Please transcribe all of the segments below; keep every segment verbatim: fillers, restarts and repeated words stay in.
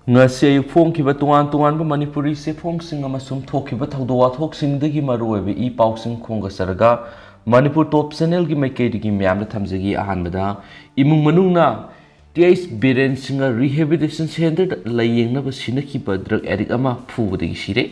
ꯉꯁꯤ ꯑꯌꯨꯛ ꯐꯣꯡꯈꯤꯕ ꯇꯣꯉꯥꯟ ꯇꯣꯉꯥꯟꯕ ꯃꯅꯤꯄꯨꯔꯤ ꯆꯦꯐꯣꯡꯁꯤꯡ ꯑꯃꯁꯨꯡ ꯊꯣꯛꯈꯤꯕ ꯊꯧꯗꯣꯛ ꯋꯥꯊꯣꯛꯁꯤꯡꯗꯒꯤ ꯃꯔꯨꯑꯣꯏꯕ ꯏ ꯄꯥꯎꯁꯤꯡ ꯈꯣꯝꯒꯠꯆꯔꯒ ꯃꯅꯤꯄꯨꯔ ꯇꯣꯞ ꯆꯦꯅꯦꯜꯒꯤ ꯃꯥꯏꯀꯩꯗꯒꯤ ꯃꯌꯥꯝꯗ ꯊꯝꯖꯒꯦ꯫ ꯑꯍꯥꯟꯕꯗ, ꯏꯃꯨꯡ ꯃꯅꯨꯡꯅ T H Biren Singh rehabilitation ꯁꯦꯟꯇꯔꯗ ꯂꯥꯌꯦꯡꯅꯕ ꯁꯤꯟꯅꯈꯤꯕ ꯗ꯭ꯔꯒ ꯑꯦꯗꯤꯛ ꯑꯃ ꯐꯨꯕꯗꯒꯤ ꯁꯤꯔꯦ꯫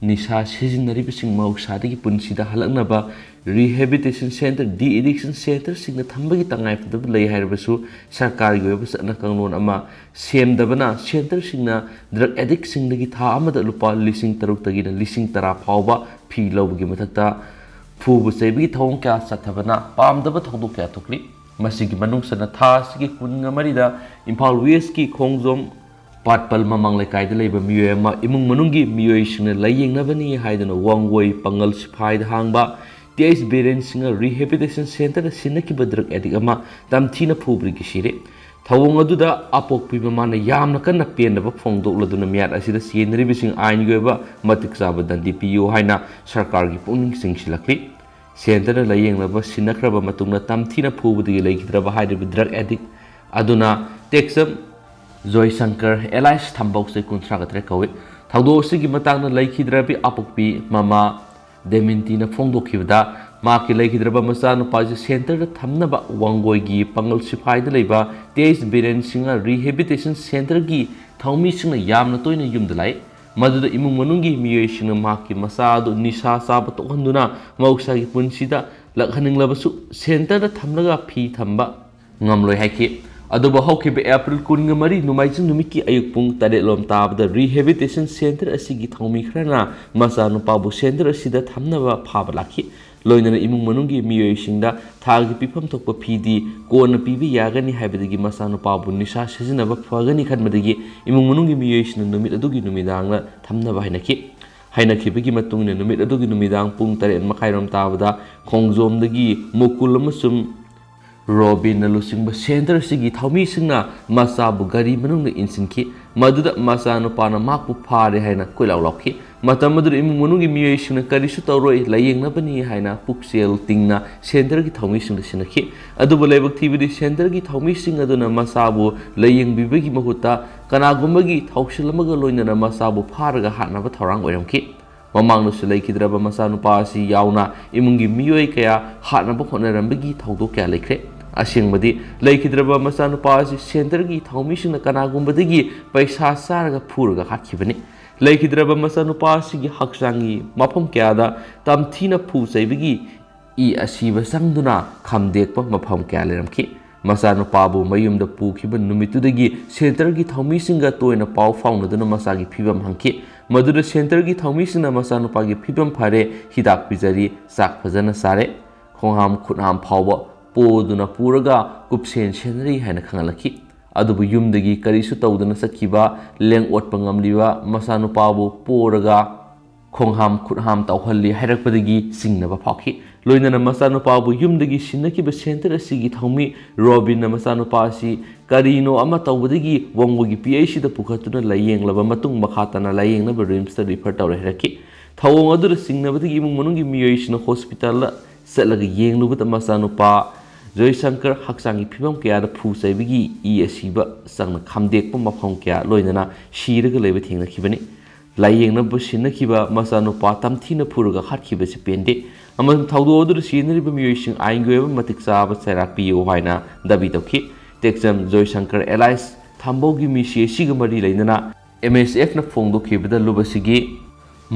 ꯅꯤꯁꯥ ꯁꯤꯖꯤꯟꯅꯔꯤꯕꯁꯤꯡ ꯃꯍꯧꯁꯥꯗꯒꯤ ꯄꯨꯟꯁꯤꯗ ꯍꯜꯂꯛꯅꯕ ꯔꯤꯍꯦꯕꯤꯂꯤꯇꯦꯁꯟ ꯁꯦꯟꯇꯔ, ꯗꯤ ꯑꯦꯗꯤꯛꯁꯟ ꯁꯦꯟꯇꯔꯁꯤꯡꯗ ꯊꯝꯕꯒꯤ ꯇꯉꯥꯏꯐꯗꯕ ꯂꯩ ꯍꯥꯏꯔꯕꯁꯨ, ꯁꯔꯀꯥꯔꯒꯤ ꯑꯣꯏꯕ ꯆꯠꯅ ꯀꯥꯡꯂꯣꯟ ꯑꯃ ꯁꯦꯝꯗꯕꯅ ꯁꯦꯟꯇꯔꯁꯤꯡꯅ ꯗ꯭ꯔꯒ ꯑꯦꯗꯤꯛꯁꯤꯡꯗꯒꯤ ꯊꯥ ꯑꯃꯗ ꯂꯨꯄꯥ ꯂꯤꯁꯤꯡ ꯇꯔꯨꯛꯇꯒꯤꯅ ꯂꯤꯁꯤꯡ ꯇꯔꯥ ꯐꯥꯎꯕ ꯐꯤ ꯂꯧꯕꯒꯤ ꯃꯊꯛꯇ ꯐꯨꯕ ꯆꯩꯕꯒꯤ ꯊꯧꯑꯣꯡ ꯀꯌꯥ ꯆꯠꯊꯕꯅ ꯄꯥꯝꯗꯕ ꯊꯧꯗꯣꯛ ꯀꯌꯥ ꯊꯣꯛꯂꯤ꯫ ꯃꯁꯤꯒꯤ ꯃꯅꯨꯡ ꯆꯟꯅ ꯊꯥ ꯑꯁꯤꯒꯤ ꯀꯨꯟꯒ ꯃꯔꯤꯗ ꯏꯝꯐꯥꯜ ꯋꯦꯁꯀꯤ ꯈꯣꯡꯖꯣꯝ ꯄꯥꯠꯄꯜ ꯃꯃꯥꯡ ꯂꯩꯀꯥꯏꯗ ꯂꯩꯕ ꯃꯤꯑꯣꯏ ꯑꯃ ꯏꯃꯨꯡ ꯃꯅꯨꯡꯒꯤ ꯃꯤꯑꯣꯏꯁꯤꯡꯅ ꯂꯥꯌꯦꯡꯅꯕꯅꯤ ꯍꯥꯏꯗꯨꯅ ꯋꯥꯡꯒꯣꯏ ꯄꯥꯡꯒꯜ ꯁꯤꯐꯥꯏꯗ ꯍꯥꯡꯕ T H Biren Singh rehabilitation ꯁꯦꯟꯇꯔꯗ ꯁꯤꯟꯅꯈꯤꯕ ꯗ꯭ꯔꯒ ꯑꯦꯗꯤꯛ ꯑꯃ ꯇꯝꯊꯤꯅ ꯐꯨꯕꯗꯒꯤ ꯁꯤꯔꯦ꯫ ꯊꯧꯑꯣꯡ ꯑꯗꯨꯗ ꯑꯄꯣꯛꯄꯤ ꯃꯃꯥꯅ ꯌꯥꯝꯅ ꯀꯟꯅ ꯄꯦꯟꯗꯕ ꯐꯣꯡꯗꯣꯛꯂꯗꯨꯅ ꯃꯤꯍꯥꯠ ꯑꯁꯤꯗ ꯆꯦꯟꯅꯔꯤꯕꯁꯤꯡ ꯑꯥꯏꯟꯒꯤ ꯑꯣꯏꯕ ꯃꯇꯤꯛ ꯆꯥꯕ ꯗꯟꯗꯤ ꯄꯤꯌꯨ ꯍꯥꯏꯅ ꯁꯔꯀꯥꯔꯒꯤ ꯄꯨꯛꯅꯤꯡ ꯆꯤꯡꯁꯤꯜꯂꯛꯂꯤ꯫ ꯁꯦꯟꯇꯔꯗ ꯂꯥꯌꯦꯡꯅꯕ ꯁꯤꯟꯅꯈ꯭ꯔꯕ ꯃꯇꯨꯡꯗ ꯇꯝꯊꯤꯅ ꯐꯨꯕꯗꯒꯤ ꯂꯩꯈꯤꯗ꯭ꯔꯕ ꯍꯥꯏꯔꯤꯕ ꯗ꯭ꯔꯒ ꯑꯦꯗꯤꯛ ꯑꯗꯨꯅ ꯇꯦꯛꯆꯝ ꯖꯣꯏꯁꯪꯀꯔ ꯑꯦꯂꯥꯏꯁ ꯊꯝꯕꯧꯁꯦ ꯀꯨꯟꯊ꯭ꯔꯥꯒ ꯇꯔꯦꯠ ꯀꯧꯏ꯫ ꯊꯧꯗꯣꯛ ꯑꯁꯤꯒꯤ ꯃꯇꯥꯡꯗ ꯂꯩꯈꯤꯗ꯭ꯔꯕꯤ ꯑꯄꯣꯛꯄꯤ ꯃꯃꯥ ꯗꯦꯃꯤꯟꯇꯤꯅ ꯐꯣꯡꯗꯣꯛꯈꯤꯕꯗ, ꯃꯍꯥꯛꯀꯤ ꯂꯩꯈꯤꯗ꯭ꯔꯕ ꯃꯆꯥꯅꯨꯄꯥꯁꯤ ꯁꯦꯟꯇꯔꯗ ꯊꯝꯅꯕ ꯋꯥꯡꯒꯣꯏꯒꯤ ꯄꯥꯡꯒꯜ ꯁꯤꯐꯥꯏꯗ ꯂꯩꯕ T H Biren Singh rehabilitation ꯁꯦꯟꯇꯔꯒꯤ ꯊꯧꯃꯤꯁꯤꯡꯅ ꯌꯥꯝꯅ ꯇꯣꯏꯅ ꯌꯨꯝꯗ ꯂꯥꯛꯏ꯫ ꯃꯗꯨꯗ ꯏꯃꯨꯡ ꯃꯅꯨꯡꯒꯤ ꯃꯤꯑꯣꯏꯁꯤꯡꯅ ꯃꯍꯥꯛꯀꯤ ꯃꯆꯥ ꯑꯗꯨ ꯅꯤꯁꯥ ꯆꯥꯕ ꯇꯣꯛꯍꯟꯗꯨꯅ ꯃꯍꯧꯁꯥꯒꯤ ꯄꯨꯟꯁꯤꯗ ꯂꯥꯛꯍꯟꯅꯤꯡꯂꯕꯁꯨ ꯁꯦꯟꯇꯔꯗ ꯊꯝꯂꯒ ꯐꯤ ꯊꯝꯕ ꯉꯝꯂꯣꯏ ꯍꯥꯏꯈꯤ꯫ ꯑꯗꯨꯕꯨ ꯍꯧꯈꯤꯕ ꯑꯦꯄ꯭ꯔꯤꯜ ꯀꯨꯟꯒ ꯃꯔꯤ ꯅꯣꯡꯃꯥꯏꯖꯤꯡ ꯅꯨꯃꯤꯠꯀꯤ ꯑꯌꯨꯛ ꯄꯨꯡ ꯇꯔꯦꯠ ꯂꯣꯝ ꯇꯥꯕꯗ ꯔꯤꯍꯦꯕꯤꯂꯤꯇꯦꯁꯟ ꯁꯦꯟꯇꯔ ꯑꯁꯤꯒꯤ ꯊꯧꯃꯤ ꯈꯔꯅ ꯃꯆꯥꯅꯨꯄꯥꯕꯨ ꯁꯦꯟꯇꯔ ꯑꯁꯤꯗ ꯊꯝꯅꯕ ꯐꯥꯕ ꯂꯥꯛꯈꯤ꯫ ꯂꯣꯏꯅꯅ ꯏꯃꯨꯡ ꯃꯅꯨꯡꯒꯤ ꯃꯤꯑꯣꯏꯁꯤꯡꯗ ꯊꯥꯒꯤ ꯄꯤꯐꯝ ꯊꯣꯛꯄ ꯐꯤꯗꯤ ꯀꯣꯟꯅ ꯄꯤꯕ ꯌꯥꯒꯅꯤ ꯍꯥꯏꯕꯗꯒꯤ ꯃꯆꯥꯅꯨꯄꯥꯕꯨ ꯅꯤꯁꯥ ꯁꯤꯖꯤꯟꯅꯕ ꯐꯒꯅꯤ ꯈꯟꯕꯗꯒꯤ ꯏꯃꯨꯡ ꯃꯅꯨꯡꯒꯤ ꯃꯤꯑꯣꯏꯁꯤꯡꯅ ꯅꯨꯃꯤꯠ ꯑꯗꯨꯒꯤ ꯅꯨꯃꯤꯗꯥꯡꯗ ꯊꯝꯅꯕ ꯍꯥꯏꯅꯈꯤ꯫ ꯍꯥꯏꯅꯈꯤꯕꯒꯤ ꯃꯇꯨꯡ ꯏꯟꯅ ꯅꯨꯃꯤꯠ ꯑꯗꯨꯒꯤ ꯅꯨꯃꯤꯗꯥꯡ ꯄꯨꯡ ꯇꯔꯦꯠ ꯃꯈꯥꯏꯔꯣꯝ ꯇꯥꯕꯗ ꯈꯣꯡꯖꯣꯝꯗꯒꯤ ꯃꯨꯀꯨꯜ ꯑꯃꯁꯨꯡ ꯔꯣꯕꯤꯟꯅ ꯂꯨꯆꯤꯡꯕ ꯁꯦꯟꯇꯔ ꯑꯁꯤꯒꯤ ꯊꯧꯃꯤꯁꯤꯡꯅ ꯃꯆꯥꯕꯨ ꯒꯥꯔꯤ ꯃꯅꯨꯡꯗ ꯏꯟꯁꯤꯟꯈꯤ꯫ ꯃꯗꯨꯗ ꯃꯆꯥꯅꯨꯄꯥꯅ ꯃꯍꯥꯛꯄꯨ ꯐꯥꯔꯦ ꯍꯥꯏꯅ ꯀꯣꯏꯂꯥꯎ ꯂꯥꯎꯈꯤ꯫ ꯃꯇꯝ ꯑꯗꯨꯗ ꯏꯃꯨꯡ ꯃꯅꯨꯡꯒꯤ ꯃꯤꯑꯣꯏꯁꯤꯡꯅ ꯀꯔꯤꯁꯨ ꯇꯧꯔꯣꯏ, ꯂꯥꯌꯦꯡꯅꯕꯅꯤ ꯍꯥꯏꯅ ꯄꯨꯛꯆꯦꯜ ꯇꯤꯡꯅ ꯁꯦꯟꯇꯔꯒꯤ ꯊꯧꯃꯤꯁꯤꯡꯗ ꯁꯤꯟꯅꯈꯤ꯫ ꯑꯗꯨꯕꯨ ꯂꯥꯏꯕꯛ ꯊꯤꯕꯗꯤ ꯁꯦꯟꯇꯔꯒꯤ ꯊꯧꯃꯤꯁꯤꯡ ꯑꯗꯨꯅ ꯃꯆꯥꯕꯨ ꯂꯥꯌꯦꯡꯕꯤꯕꯒꯤ ꯃꯍꯨꯠꯇ ꯀꯅꯥꯒꯨꯝꯕꯒꯤ ꯊꯧꯁꯤꯜ ꯑꯃꯒ ꯂꯣꯏꯅꯅ ꯃꯆꯥꯕꯨ ꯐꯥꯔꯒ ꯍꯥꯠꯅꯕ ꯊꯧꯔꯥꯡ ꯑꯣꯏꯔꯝꯈꯤ꯫ ꯃꯃꯥꯡꯗꯁꯨ ꯂꯩꯈꯤꯗ꯭ꯔꯕ ꯃꯆꯥꯅꯨꯄꯥ ꯑꯁꯤ ꯌꯥꯎꯅ ꯏꯃꯨꯡꯒꯤ ꯃꯤꯑꯣꯏ ꯀꯌꯥ ꯍꯥꯠꯅꯕ ꯍꯣꯠꯅꯔꯝꯕꯒꯤ ꯊꯧꯗꯣꯛ ꯀꯌꯥ ꯂꯩꯈ꯭ꯔꯦ꯫ ꯑꯁꯦꯡꯕꯗꯤ ꯂꯩꯈꯤꯗ꯭ꯔꯕ ꯃꯆꯥꯅꯨꯄꯥ ꯑꯁꯤ ꯁꯦꯟꯇꯔꯒꯤ ꯊꯧꯃꯤꯁꯤꯡꯅ ꯀꯅꯥꯒꯨꯝꯕꯗꯒꯤ ꯄꯩꯁꯥ ꯆꯥꯔꯒ ꯐꯨꯔꯒ ꯍꯥꯠꯈꯤꯕꯅꯤ꯫ ꯂꯩꯈꯤꯗ꯭ꯔꯕ ꯃꯆꯥꯅꯨꯄꯥ ꯑꯁꯤꯒꯤ ꯍꯛꯆꯥꯡꯒꯤ ꯃꯐꯝ ꯀꯌꯥꯗ ꯇꯝꯊꯤꯅ ꯐꯨ ꯆꯩꯕꯒꯤ ꯏ ꯑꯁꯤꯕ ꯆꯪꯗꯨꯅ ꯈꯝꯗꯦꯛꯄ ꯃꯐꯝ ꯀꯌꯥ ꯂꯩꯔꯝꯈꯤ꯫ ꯃꯆꯥꯅꯨꯄꯥꯕꯨ ꯃꯌꯨꯝꯗ ꯄꯨꯈꯤꯕ ꯅꯨꯃꯤꯠꯇꯨꯗꯒꯤ ꯁꯦꯟꯇꯔꯒꯤ ꯊꯧꯃꯤꯁꯤꯡꯒ ꯇꯣꯏꯅ ꯄꯥꯎ ꯐꯥꯎꯅꯗꯨꯅ ꯃꯆꯥꯒꯤ ꯐꯤꯕꯝ ꯍꯪꯈꯤ꯫ ꯃꯗꯨꯗ ꯁꯦꯟꯇꯔꯒꯤ ꯊꯧꯃꯤꯁꯤꯡꯅ ꯃꯆꯥꯅꯨꯄꯥꯒꯤ ꯐꯤꯕꯝ ꯐꯔꯦ, ꯍꯤꯗꯥꯛ ꯄꯤꯖꯔꯤ, ꯆꯥꯛ ꯐꯖꯅ ꯆꯥꯔꯦ, ꯈꯣꯡꯍꯥꯝ ꯈꯨꯠꯍꯥꯝ ꯐꯥꯎꯕ ꯄꯣꯗꯨꯅ ꯄꯨꯔꯒ ꯀꯨꯞꯁꯦꯟ ꯁꯦꯟꯅꯔꯤ ꯍꯥꯏꯅ ꯈꯪꯍꯜꯂꯛꯈꯤ꯫ ꯑꯗꯨꯕꯨ ꯌꯨꯝꯗꯒꯤ ꯀꯔꯤꯁꯨ ꯇꯧꯗꯅ ꯆꯠꯈꯤꯕ, ꯂꯦꯡ ꯑꯣꯠꯄ ꯉꯝꯂꯤꯕ ꯃꯆꯥꯅꯨꯄꯥꯕꯨ ꯄꯣꯔꯒ ꯈꯣꯡꯍꯥꯝ ꯈꯨꯠꯍꯥꯝ ꯇꯧꯍꯜꯂꯤ ꯍꯥꯏꯔꯛꯄꯗꯒꯤ ꯆꯤꯡꯅꯕ ꯐꯥꯎꯈꯤ꯫ ꯂꯣꯏꯅꯅ ꯃꯆꯥꯅꯨꯄꯥꯕꯨ ꯌꯨꯝꯗꯒꯤ ꯁꯤꯟꯅꯈꯤꯕ ꯁꯦꯟꯇꯔ ꯑꯁꯤꯒꯤ ꯊꯧꯃꯤ ꯔꯣꯕꯤꯟꯅ ꯃꯆꯥꯅꯨꯄꯥ ꯑꯁꯤ ꯀꯔꯤꯅꯣ ꯑꯃ ꯇꯧꯕꯗꯒꯤ ꯋꯥꯡꯒꯣꯏꯒꯤ ꯄꯤ ꯑꯩꯆ ꯁꯤꯗ ꯄꯨꯈꯠꯇꯨꯅ ꯂꯥꯌꯦꯡꯂꯕ ꯃꯇꯨꯡ ꯃꯈꯥ ꯇꯥꯅ ꯂꯥꯌꯦꯡꯅꯕ ꯔꯤꯝꯁꯇ ꯔꯤꯐꯔ ꯇꯧꯔꯦ ꯍꯥꯏꯔꯛꯈꯤ꯫ ꯊꯧꯑꯣꯡ ꯑꯗꯨꯗ ꯆꯤꯡꯅꯕꯗꯒꯤ ꯏꯃꯨꯡ ꯃꯅꯨꯡꯒꯤ ꯃꯤꯑꯣꯏꯁꯤꯡꯅ ꯍꯣꯁꯄꯤꯇꯥꯜꯗ ꯆꯠꯂꯒ ꯌꯦꯡꯂꯨꯕꯗ ꯃꯆꯥꯅꯨꯄꯥ ꯖꯣꯏꯁꯪꯀꯔ ꯍꯛꯆꯥꯡꯒꯤ ꯐꯤꯕꯝ ꯀꯌꯥꯗ ꯐꯨ ꯆꯩꯕꯒꯤ ꯏ ꯑꯁꯤꯕ ꯆꯪꯅ ꯈꯥꯝꯗꯦꯛꯄ ꯃꯐꯝ ꯀꯌꯥ ꯂꯣꯏꯅꯅ ꯁꯤꯔꯒ ꯂꯩꯕ ꯊꯦꯡꯅꯈꯤꯕꯅꯤ꯫ ꯂꯥꯌꯦꯡꯅꯕ ꯁꯤꯟꯅꯈꯤꯕ ꯃꯆꯥꯅꯨꯄꯥ ꯇꯝꯊꯤꯅ ꯐꯨꯔꯒ ꯍꯥꯠꯈꯤꯕꯁꯤ ꯄꯦꯟꯗꯦ ꯑꯃꯁꯨꯡ ꯊꯧꯗꯣꯛ ꯑꯗꯨꯗ ꯁꯤꯖꯤꯟꯅꯔꯤꯕ ꯃꯤꯑꯣꯏꯁꯤꯡ ꯑꯥꯏꯟꯒꯤ ꯑꯣꯏꯕ ꯃꯇꯤꯛ ꯆꯥꯕ ꯆꯩꯔꯥꯛ ꯄꯤꯌꯨ ꯍꯥꯏꯅ ꯗꯥꯕꯤ ꯇꯧꯈꯤ꯫ ꯇꯦꯛꯆꯝ ꯖꯣꯏꯁꯪꯀꯔ ꯑꯦꯂꯥꯏꯁ ꯊꯥꯝꯕꯧꯒꯤ ꯃꯤꯁꯤ ꯑꯁꯤꯒ ꯃꯔꯤ ꯂꯩꯅꯅ ꯑꯦꯝ ꯑꯦꯁ ꯑꯦꯐꯅ ꯐꯣꯡꯗꯣꯛꯈꯤꯕꯗ ꯂꯨꯞ ꯑꯁꯤꯒꯤ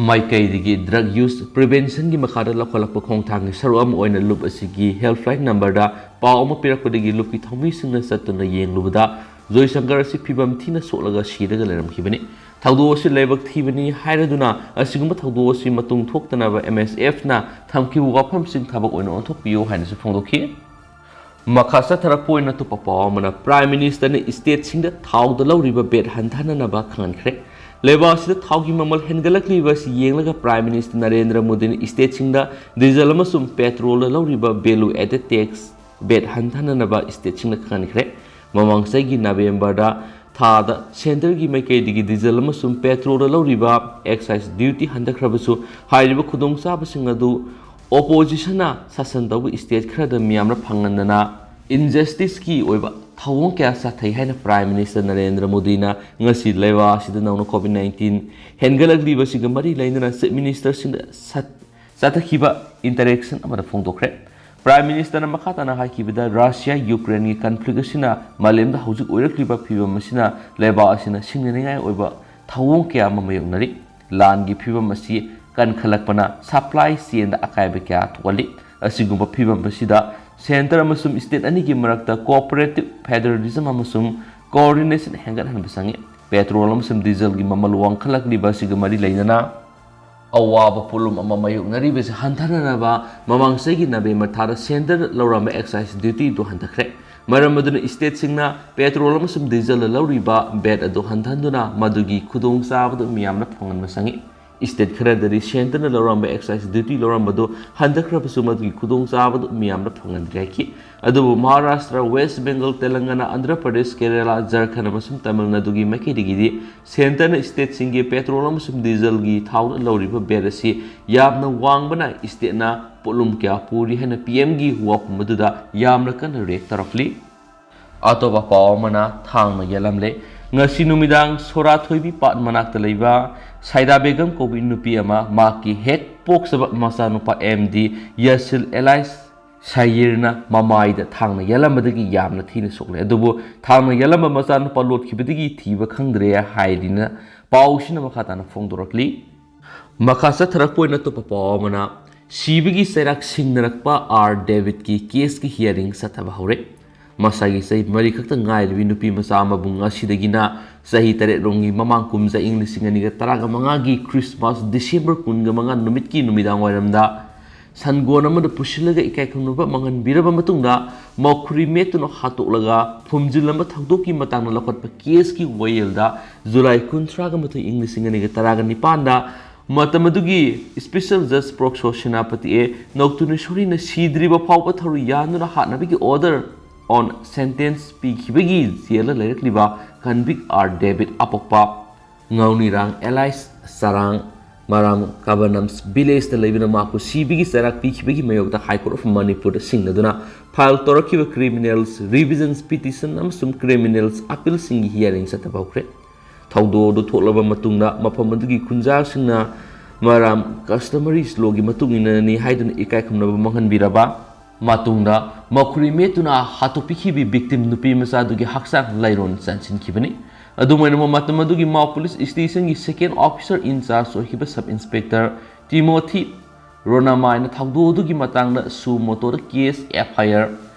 ꯃꯥꯏꯀꯩꯗꯒꯤ ꯗ꯭ꯔꯒ ꯌꯨꯁ ꯄ꯭ꯔꯤꯚꯦꯟꯁꯟꯒꯤ ꯃꯈꯥꯗ ꯂꯧꯈꯠꯂꯛꯄ ꯈꯣꯡꯊꯥꯡꯒꯤ ꯁꯔꯨꯛ ꯑꯃ ꯑꯣꯏꯅ ꯂꯨꯞ ꯑꯁꯤꯒꯤ ꯍꯦꯜꯞꯂꯥꯏꯟ ꯅꯝꯕꯔꯗ ꯄꯥꯎ ꯑꯃ ꯄꯤꯔꯛꯄꯗꯒꯤ ꯂꯨꯞꯀꯤ ꯊꯧꯃꯤꯁꯤꯡꯅ ꯆꯠꯇꯨꯅ ꯌꯦꯡꯂꯨꯕꯗ ꯖꯣꯏꯁꯪꯀꯔ ꯑꯁꯤ ꯐꯤꯕꯝ ꯊꯤꯅ ꯁꯣꯛꯂꯒ ꯁꯤꯔꯒ ꯂꯩꯔꯝꯈꯤꯕꯅꯤ꯫ ꯊꯧꯗꯣꯛ ꯑꯁꯤ ꯂꯥꯏꯕꯛ ꯊꯤꯕꯅꯤ ꯍꯥꯏꯔꯗꯨꯅ ꯑꯁꯤꯒꯨꯝꯕ ꯊꯧꯗꯣꯛ ꯑꯁꯤ ꯃꯇꯨꯡ ꯊꯣꯛꯇꯅꯕ ꯑꯦꯝ ꯑꯦꯁ ꯑꯦꯐꯅ ꯊꯝꯈꯤꯕ ꯋꯥꯐꯝꯁꯤꯡ ꯊꯕꯛ ꯑꯣꯏꯅ ꯑꯣꯟꯊꯣꯛꯄꯤꯌꯨ ꯍꯥꯏꯅꯁꯨ ꯐꯣꯡꯗꯣꯛꯈꯤ꯫ ꯃꯈꯥ ꯆꯠꯊꯔꯛꯄ ꯑꯣꯏꯅ ꯑꯇꯣꯞꯄ ꯄꯥꯎ ꯑꯃꯅ, ꯄ꯭ꯔꯥꯏꯝ ꯃꯤꯅꯤꯁꯇꯔꯅ ꯏꯁꯇꯦꯠꯁꯤꯡꯗ ꯊꯥꯎꯗ ꯂꯧꯔꯤꯕ ꯚꯦꯠ ꯍꯟꯊꯍꯟꯅꯕ ꯈꯪꯍꯟꯈ꯭ꯔꯦ꯫ ꯂꯩꯕꯥꯛ ꯑꯁꯤꯗ ꯊꯥꯎꯒꯤ ꯃꯃꯜ ꯍꯦꯟꯒꯠꯂꯛꯂꯤꯕ ꯑꯁꯤ ꯌꯦꯡꯂꯒ ꯄ꯭ꯔꯥꯏꯝ ꯃꯤꯅꯤꯁꯇꯔ ꯅꯔꯦꯟꯗ꯭ꯔ ꯃꯣꯗꯤꯅ ꯏꯁꯇꯦꯠꯁꯤꯡꯗ ꯗꯤꯖꯜ ꯑꯃꯁꯨꯡ ꯄꯦꯇ꯭ꯔꯣꯜꯗ ꯂꯧꯔꯤꯕ ꯚꯦꯂꯨ ꯑꯦꯗꯦꯗ ꯇꯦꯛꯁ ꯚꯦꯠ ꯍꯟꯊꯍꯟꯅꯕ ꯏꯁꯇꯦꯠꯁꯤꯡꯗ ꯈꯪꯍꯟꯈ꯭ꯔꯦ꯫ ꯃꯃꯥꯡ ꯆꯍꯤꯒꯤ ꯅꯕꯦꯝꯕꯔꯗ ꯊꯥꯗ ꯁꯦꯟꯇꯔꯒꯤ ꯃꯥꯏꯀꯩꯗꯒꯤ ꯗꯤꯖꯜ ꯑꯃꯁꯨꯡ ꯄꯦꯇ꯭ꯔꯣꯜꯗ ꯂꯧꯔꯤꯕ ꯑꯦꯛꯁꯥꯏꯁ ꯗ꯭ꯌꯨꯇꯤ ꯍꯟꯊꯈ꯭ꯔꯕꯁꯨ, ꯍꯥꯏꯔꯤꯕ ꯈꯨꯗꯣꯡꯆꯥꯕꯁꯤꯡ ꯑꯗꯨ ꯑꯣꯄꯣꯖꯤꯁꯟꯅ ꯁꯥꯁꯟ ꯇꯧꯕ ꯁ꯭ꯇꯦꯠ ꯈꯔꯗ ꯃꯤꯌꯥꯝꯅ ꯐꯪꯍꯟꯗꯅ ꯏꯟꯖꯁꯇꯤꯁꯀꯤ ꯑꯣꯏꯕ ꯊꯧꯑꯣꯡ ꯀꯌꯥ ꯆꯠꯊꯩ ꯍꯥꯏꯅ ꯄ꯭ꯔꯥꯏꯝ ꯃꯤꯅꯤꯁꯇꯔ ꯅꯔꯦꯟꯗ꯭ꯔ ꯃꯣꯗꯤꯅ ꯉꯁꯤ ꯂꯩꯕꯥꯛ ꯑꯁꯤꯗ ꯅꯧꯅ ꯀꯣꯚꯤꯗ ꯅꯥꯏꯟꯇꯤꯟ ꯍꯦꯟꯒꯠꯂꯛꯂꯤꯕꯁꯤꯒ ꯃꯔꯤ ꯂꯩꯅꯅ ꯆꯤꯐ ꯃꯤꯅꯤꯁꯇꯔꯁꯤꯡꯗ ꯆꯠꯊꯈꯤꯕ ꯏꯟꯇꯔꯦꯛꯁꯟ ꯑꯃꯗ ꯐꯣꯡꯗꯣꯛꯈ꯭ꯔꯦ꯫ ꯄ꯭ꯔꯥꯏꯝ ꯃꯤꯅꯤꯁꯇꯔꯅ ꯃꯈꯥ ꯇꯥꯅ ꯍꯥꯏꯈꯤꯕꯗ, ꯔꯁꯤꯌꯥ ꯌꯨꯀ꯭ꯔꯦꯟꯒꯤ ꯀꯟꯐ꯭ꯂꯤꯛ ꯑꯁꯤꯅ ꯃꯥꯂꯦꯝꯗ ꯍꯧꯖꯤꯛ ꯑꯣꯏꯔꯛꯂꯤꯕ ꯐꯤꯚꯝ ꯑꯁꯤꯅ ꯂꯩꯕꯥꯛ ꯑꯁꯤꯅ ꯁꯤꯡꯅꯅꯤꯡꯉꯥꯏ ꯑꯣꯏꯕ ꯊꯧꯑꯣꯡ ꯀꯌꯥ ꯑꯃ ꯃꯥꯌꯣꯛꯅꯔꯤ꯫ ꯂꯥꯟꯒꯤ ꯐꯤꯚꯝ ꯑꯁꯤ ꯀꯟꯈꯠꯂꯛꯄꯅ ꯁꯄ꯭ꯂꯥꯏ ꯆꯦꯟꯗ ꯑꯀꯥꯏꯕ ꯀꯌꯥ ꯊꯣꯛꯍꯜꯂꯤ꯫ ꯑꯁꯤꯒꯨꯝꯕ ꯐꯤꯚꯝ ꯑꯁꯤꯗ ꯁꯦꯟꯇꯔ ꯑꯃꯁꯨꯡ ꯁ꯭ꯇꯦꯠ ꯑꯅꯤꯒꯤ ꯃꯔꯛꯇ ꯀꯣꯑꯣꯄꯔꯦꯇꯤꯚ ꯐꯦꯗꯔꯦꯂꯤꯖꯝ ꯑꯃꯁꯨꯡ ꯀꯣꯑꯣꯔꯗꯤꯅꯦꯁꯟ ꯍꯦꯟꯒꯠꯍꯟꯕ ꯆꯪꯏ꯫ ꯄꯦꯇ꯭ꯔꯣꯜ ꯑꯃꯁꯨꯡ ꯗꯤꯖꯜꯒꯤ ꯃꯃꯜ ꯋꯥꯡꯈꯠꯂꯛꯂꯤꯕ ꯑꯁꯤꯒ ꯃꯔꯤ ꯂꯩꯅꯅ ꯑꯋꯥꯕ ꯄꯣꯠꯂꯨꯝ ꯑꯃ ꯃꯥꯌꯣꯛꯅꯔꯤꯕꯁꯤ ꯍꯟꯊꯅꯅꯕ ꯃꯃꯥꯡ ꯆꯍꯤꯒꯤ ꯅꯕꯦꯝꯕꯔ ꯊꯥꯗ ꯁꯦꯟꯇꯔꯗ ꯂꯧꯔꯝꯕ ꯑꯦꯛꯁꯥꯏꯁ ꯗ꯭ꯌꯨꯇꯤꯗꯨ ꯍꯟꯊꯈ꯭ꯔꯦ꯫ ꯃꯔꯝ ꯑꯗꯨꯅ ꯁ꯭ꯇꯦꯠꯁꯤꯡꯅ ꯄꯦꯇ꯭ꯔꯣꯜ ꯑꯃꯁꯨꯡ ꯗꯤꯖꯜꯗ ꯂꯧꯔꯤꯕ ꯕꯦꯠ ꯑꯗꯨ ꯍꯟꯊꯍꯟꯗꯨꯅ ꯃꯗꯨꯒꯤ ꯈꯨꯗꯣꯡꯆꯥꯕꯗꯨ ꯃꯤꯌꯥꯝꯅ ꯐꯪꯍꯟꯕ ꯆꯪꯏ꯫ ꯁ꯭ꯇꯦꯠ ꯈꯔꯗꯗꯤ ꯁꯦꯟꯇꯔꯅ ꯂꯧꯔꯝꯕ ꯑꯦꯛꯁꯥꯏꯁ ꯗ꯭ꯌꯨꯇꯤ ꯂꯧꯔꯝꯕꯗꯨ ꯍꯟꯊꯈ꯭ꯔꯕꯁꯨ ꯃꯗꯨꯒꯤ ꯈꯨꯗꯣꯡꯆꯥꯕꯗꯨ ꯃꯤꯌꯥꯝꯅ ꯐꯪꯍꯟꯗ꯭ꯔꯤ ꯍꯥꯏꯈꯤ꯫ ꯑꯗꯨꯕꯨ ꯃꯍꯥꯔꯥꯁꯇ꯭ꯔ, ꯋꯦꯁ ꯕꯦꯡꯒꯜ, ꯇꯦꯂꯪꯒꯥꯅꯥ, ꯑꯟꯙ꯭ꯔ ꯄ꯭ꯔꯗꯦꯁ, ꯀꯦꯔꯦꯂꯥ, ꯖꯔꯈꯟ ꯑꯃꯁꯨꯡ ꯇꯥꯃꯤꯜ ꯅꯥꯗꯨꯒꯤ ꯃꯥꯏꯀꯩꯗꯒꯤꯗꯤ ꯁꯦꯟꯇꯔꯅ ꯁ꯭ꯇꯦꯠꯁꯤꯡꯒꯤ ꯄꯦꯇ꯭ꯔꯣꯜ ꯑꯃꯁꯨꯡ ꯗꯤꯖꯜꯒꯤ ꯊꯥꯎꯗ ꯂꯧꯔꯤꯕ ꯕꯦꯠ ꯑꯁꯤ ꯌꯥꯝꯅ ꯋꯥꯡꯕꯅ ꯁ꯭ꯇꯦꯠꯅ ꯄꯣꯠꯂꯨꯝ ꯀꯌꯥ ꯄꯨꯔꯤ ꯍꯥꯏꯅ ꯄꯤ ꯑꯦꯝꯒꯤ ꯋꯥꯐꯝ ꯑꯗꯨꯗ ꯌꯥꯝꯅ ꯀꯟꯅ ꯔꯤꯌꯦꯛ ꯇꯧꯔꯛꯂꯤ꯫ ꯑꯇꯣꯞꯄ ꯄꯥꯎ ꯑꯃꯅ ꯊꯥꯡꯅ ꯌꯦꯜꯂꯝꯂꯦ꯫ ꯉꯁꯤ ꯅꯨꯃꯤꯗꯥꯡ ꯁꯣꯔꯥ ꯊꯣꯏꯕꯤ ꯄꯥꯠ ꯃꯅꯥꯛꯇ ꯂꯩꯕ ꯁꯥꯏꯗꯥ ꯕꯦꯒꯝ ꯀꯧꯕꯤ ꯅꯨꯄꯤ ꯑꯃ ꯃꯍꯥꯛꯀꯤ ꯍꯦꯛ ꯄꯣꯛꯆꯕ ꯃꯆꯥꯅꯨꯄꯥ ꯑꯦꯝ ꯗꯤ ꯌꯥꯁꯤꯜ ꯑꯦꯂꯥꯏꯁ ꯁꯥꯌꯤꯔꯅ ꯃꯃꯥꯏꯗ ꯊꯥꯡꯅ ꯌꯦꯜꯂꯝꯕꯗꯒꯤ ꯌꯥꯝꯅ ꯊꯤꯅ ꯁꯣꯛꯂꯦ꯫ ꯑꯗꯨꯕꯨ ꯊꯥꯡꯅ ꯌꯦꯜꯂꯝꯕ ꯃꯆꯥꯅꯨꯄꯥ ꯂꯣꯠꯈꯤꯕꯗꯒꯤ ꯊꯤꯕ ꯈꯪꯗ꯭ꯔꯦ ꯍꯥꯏꯗꯨꯅ ꯄꯥꯎꯁꯤꯅ ꯃꯈꯥ ꯇꯥꯅ ꯐꯣꯡꯗꯣꯔꯛꯂꯤ꯫ ꯃꯈꯥ ꯆꯠꯊꯔꯛꯄ ꯑꯣꯏꯅ ꯑꯇꯣꯞꯄ ꯄꯥꯎ ꯑꯃꯅ, ꯁꯤꯕꯒꯤ ꯆꯩꯔꯥꯛ ꯁꯤꯡꯅꯔꯛꯄ ꯑꯥꯔ ꯗꯦꯕꯤꯠꯀꯤ ꯀꯦꯁꯀꯤ ꯍꯤꯌꯥꯔꯤꯡ ꯆꯠꯊꯕ ꯍꯧꯔꯦ꯫ ꯃꯁꯥꯒꯤ ꯆꯍꯤ ꯃꯔꯤ ꯈꯛꯇ ꯉꯥꯏꯔꯤꯕꯤ ꯅꯨꯄꯤ ꯃꯆꯥ ꯑꯃꯕꯨ ꯉꯁꯤꯗꯒꯤꯅ ꯆꯍꯤ ꯇꯔꯦꯠ ꯔꯣꯝꯒꯤ ꯃꯃꯥꯡ ꯀꯨꯝꯖꯥ ꯏꯪ ꯂꯤꯁꯤꯡ ꯑꯅꯤꯒ ꯇꯔꯥꯒ ꯃꯉꯥꯒꯤ ꯈ꯭ꯔꯤꯁꯃꯥꯁ ꯗꯤꯁꯦꯝꯕꯔ ꯀꯨꯟꯒ ꯃꯉꯥ ꯅꯨꯃꯤꯠꯀꯤ ꯅꯨꯃꯤꯗꯥꯡ ꯋꯥꯏꯔꯝꯗ ꯁꯟꯒꯣꯟ ꯑꯃꯗ ꯄꯨꯁꯤꯜꯂꯒ ꯏꯀꯥꯏ ꯈꯨꯝꯅꯕ ꯃꯥꯡꯍꯟꯕꯤꯔꯕ ꯃꯇꯨꯡꯗ ꯃꯈꯨꯔꯤ ꯃꯦꯠꯇꯨꯅ ꯍꯥꯠꯇꯣꯛꯂꯒ ꯐꯨꯝꯖꯤꯜꯂꯝꯕ ꯊꯧꯗꯣꯛꯀꯤ ꯃꯇꯥꯡꯗ ꯂꯧꯈꯠꯄ ꯀꯦꯁꯀꯤ ꯋꯥꯌꯦꯜꯗ ꯖꯨꯂꯥꯏ ꯀꯨꯟꯊ꯭ꯔꯥꯒ ꯃꯥꯊꯣꯏ ꯏꯪ ꯂꯤꯁꯤꯡ ꯑꯅꯤꯒ ꯇꯔꯥꯒ ꯅꯤꯄꯥꯟꯗ ꯃꯇꯝ ꯑꯗꯨꯒꯤ ꯁ꯭ꯄꯦꯁꯦꯜ ꯖꯖ ꯄ꯭ꯔꯣꯛꯁꯣ ꯁꯦꯅꯥꯄꯇꯤ ꯑꯦ ꯅꯧꯇꯨꯅꯦꯁꯣꯔꯤꯅ ꯁꯤꯗ꯭ꯔꯤꯕ ꯐꯥꯎꯕ ꯊꯧꯔꯤ ꯌꯥꯟꯗꯨꯅ ꯍꯥꯠꯅꯕꯒꯤ ꯑꯣꯔꯗꯔ on sentence ꯄꯤꯈꯤꯕꯒꯤ ꯖꯦꯜꯗ ꯂꯩꯔꯛꯂꯤꯕ convict R David ꯑꯄꯣꯛꯄ ꯉꯥꯎꯅꯤꯔꯥꯡ alias ꯆꯔꯥꯡ ꯃꯔꯥꯝ ꯀꯥꯕꯅꯝꯁ ꯚꯤꯂꯦꯖꯇ ꯂꯩꯕꯅ ꯃꯍꯥꯛꯄꯨ ꯁꯤꯕꯒꯤ ꯆꯩꯔꯥꯛ ꯄꯤꯈꯤꯕꯒꯤ ꯃꯥꯌꯣꯛꯇ High Court of ꯃꯅꯤꯄꯨꯔꯗ ꯁꯤꯡꯅꯗꯨꯅ file ꯇꯧꯔꯛꯈꯤꯕ criminals revisions petition ꯑꯃꯁꯨꯡ criminals appealꯁꯤꯡꯒꯤ hearing ꯆꯠꯊꯕ ꯍꯧꯈ꯭ꯔꯦ꯫ ꯊꯧꯗꯣꯛ ꯑꯗꯨ ꯊꯣꯛꯂꯕ ꯃꯇꯨꯡꯗ ꯃꯐꯝ ꯑꯗꯨꯒꯤ ꯈꯨꯟꯖꯥꯁꯤꯡꯅ ꯃꯔꯥꯝ customary lawꯒꯤ ꯃꯇꯨꯡ ꯏꯟꯅꯅꯤ ꯍꯥꯏꯗꯨꯅ ꯏꯀꯥꯏ ꯈꯨꯝꯅꯕ ꯃꯥꯡꯍꯟꯕꯤꯔꯕ ꯃꯇꯨꯡꯗ ꯃꯈꯨꯔꯤ ꯃꯦꯠꯇꯨꯅ ꯍꯥꯠꯇꯣꯛꯄꯤꯈꯤꯕꯤ victim ꯅꯨꯄꯤ ꯃꯆꯥꯗꯨꯒꯤ ꯍꯛꯆꯥꯡ ꯂꯥꯏꯔꯣꯟ ꯆꯟꯁꯤꯟꯈꯤꯕꯅꯤ꯫ ꯑꯗꯨꯝ ꯑꯣꯏꯅꯃꯛ ꯃꯇꯝ ꯑꯗꯨꯒꯤ ꯃꯥꯎ police stationꯒꯤ second officer in charge ꯑꯣꯏꯈꯤꯕ sub inspector Timothy ꯔꯣꯅꯥꯃꯥꯏꯅ ꯊꯧꯗꯣꯛ ꯑꯗꯨꯒꯤ ꯃꯇꯥꯡꯗ suo motoꯗ case F I R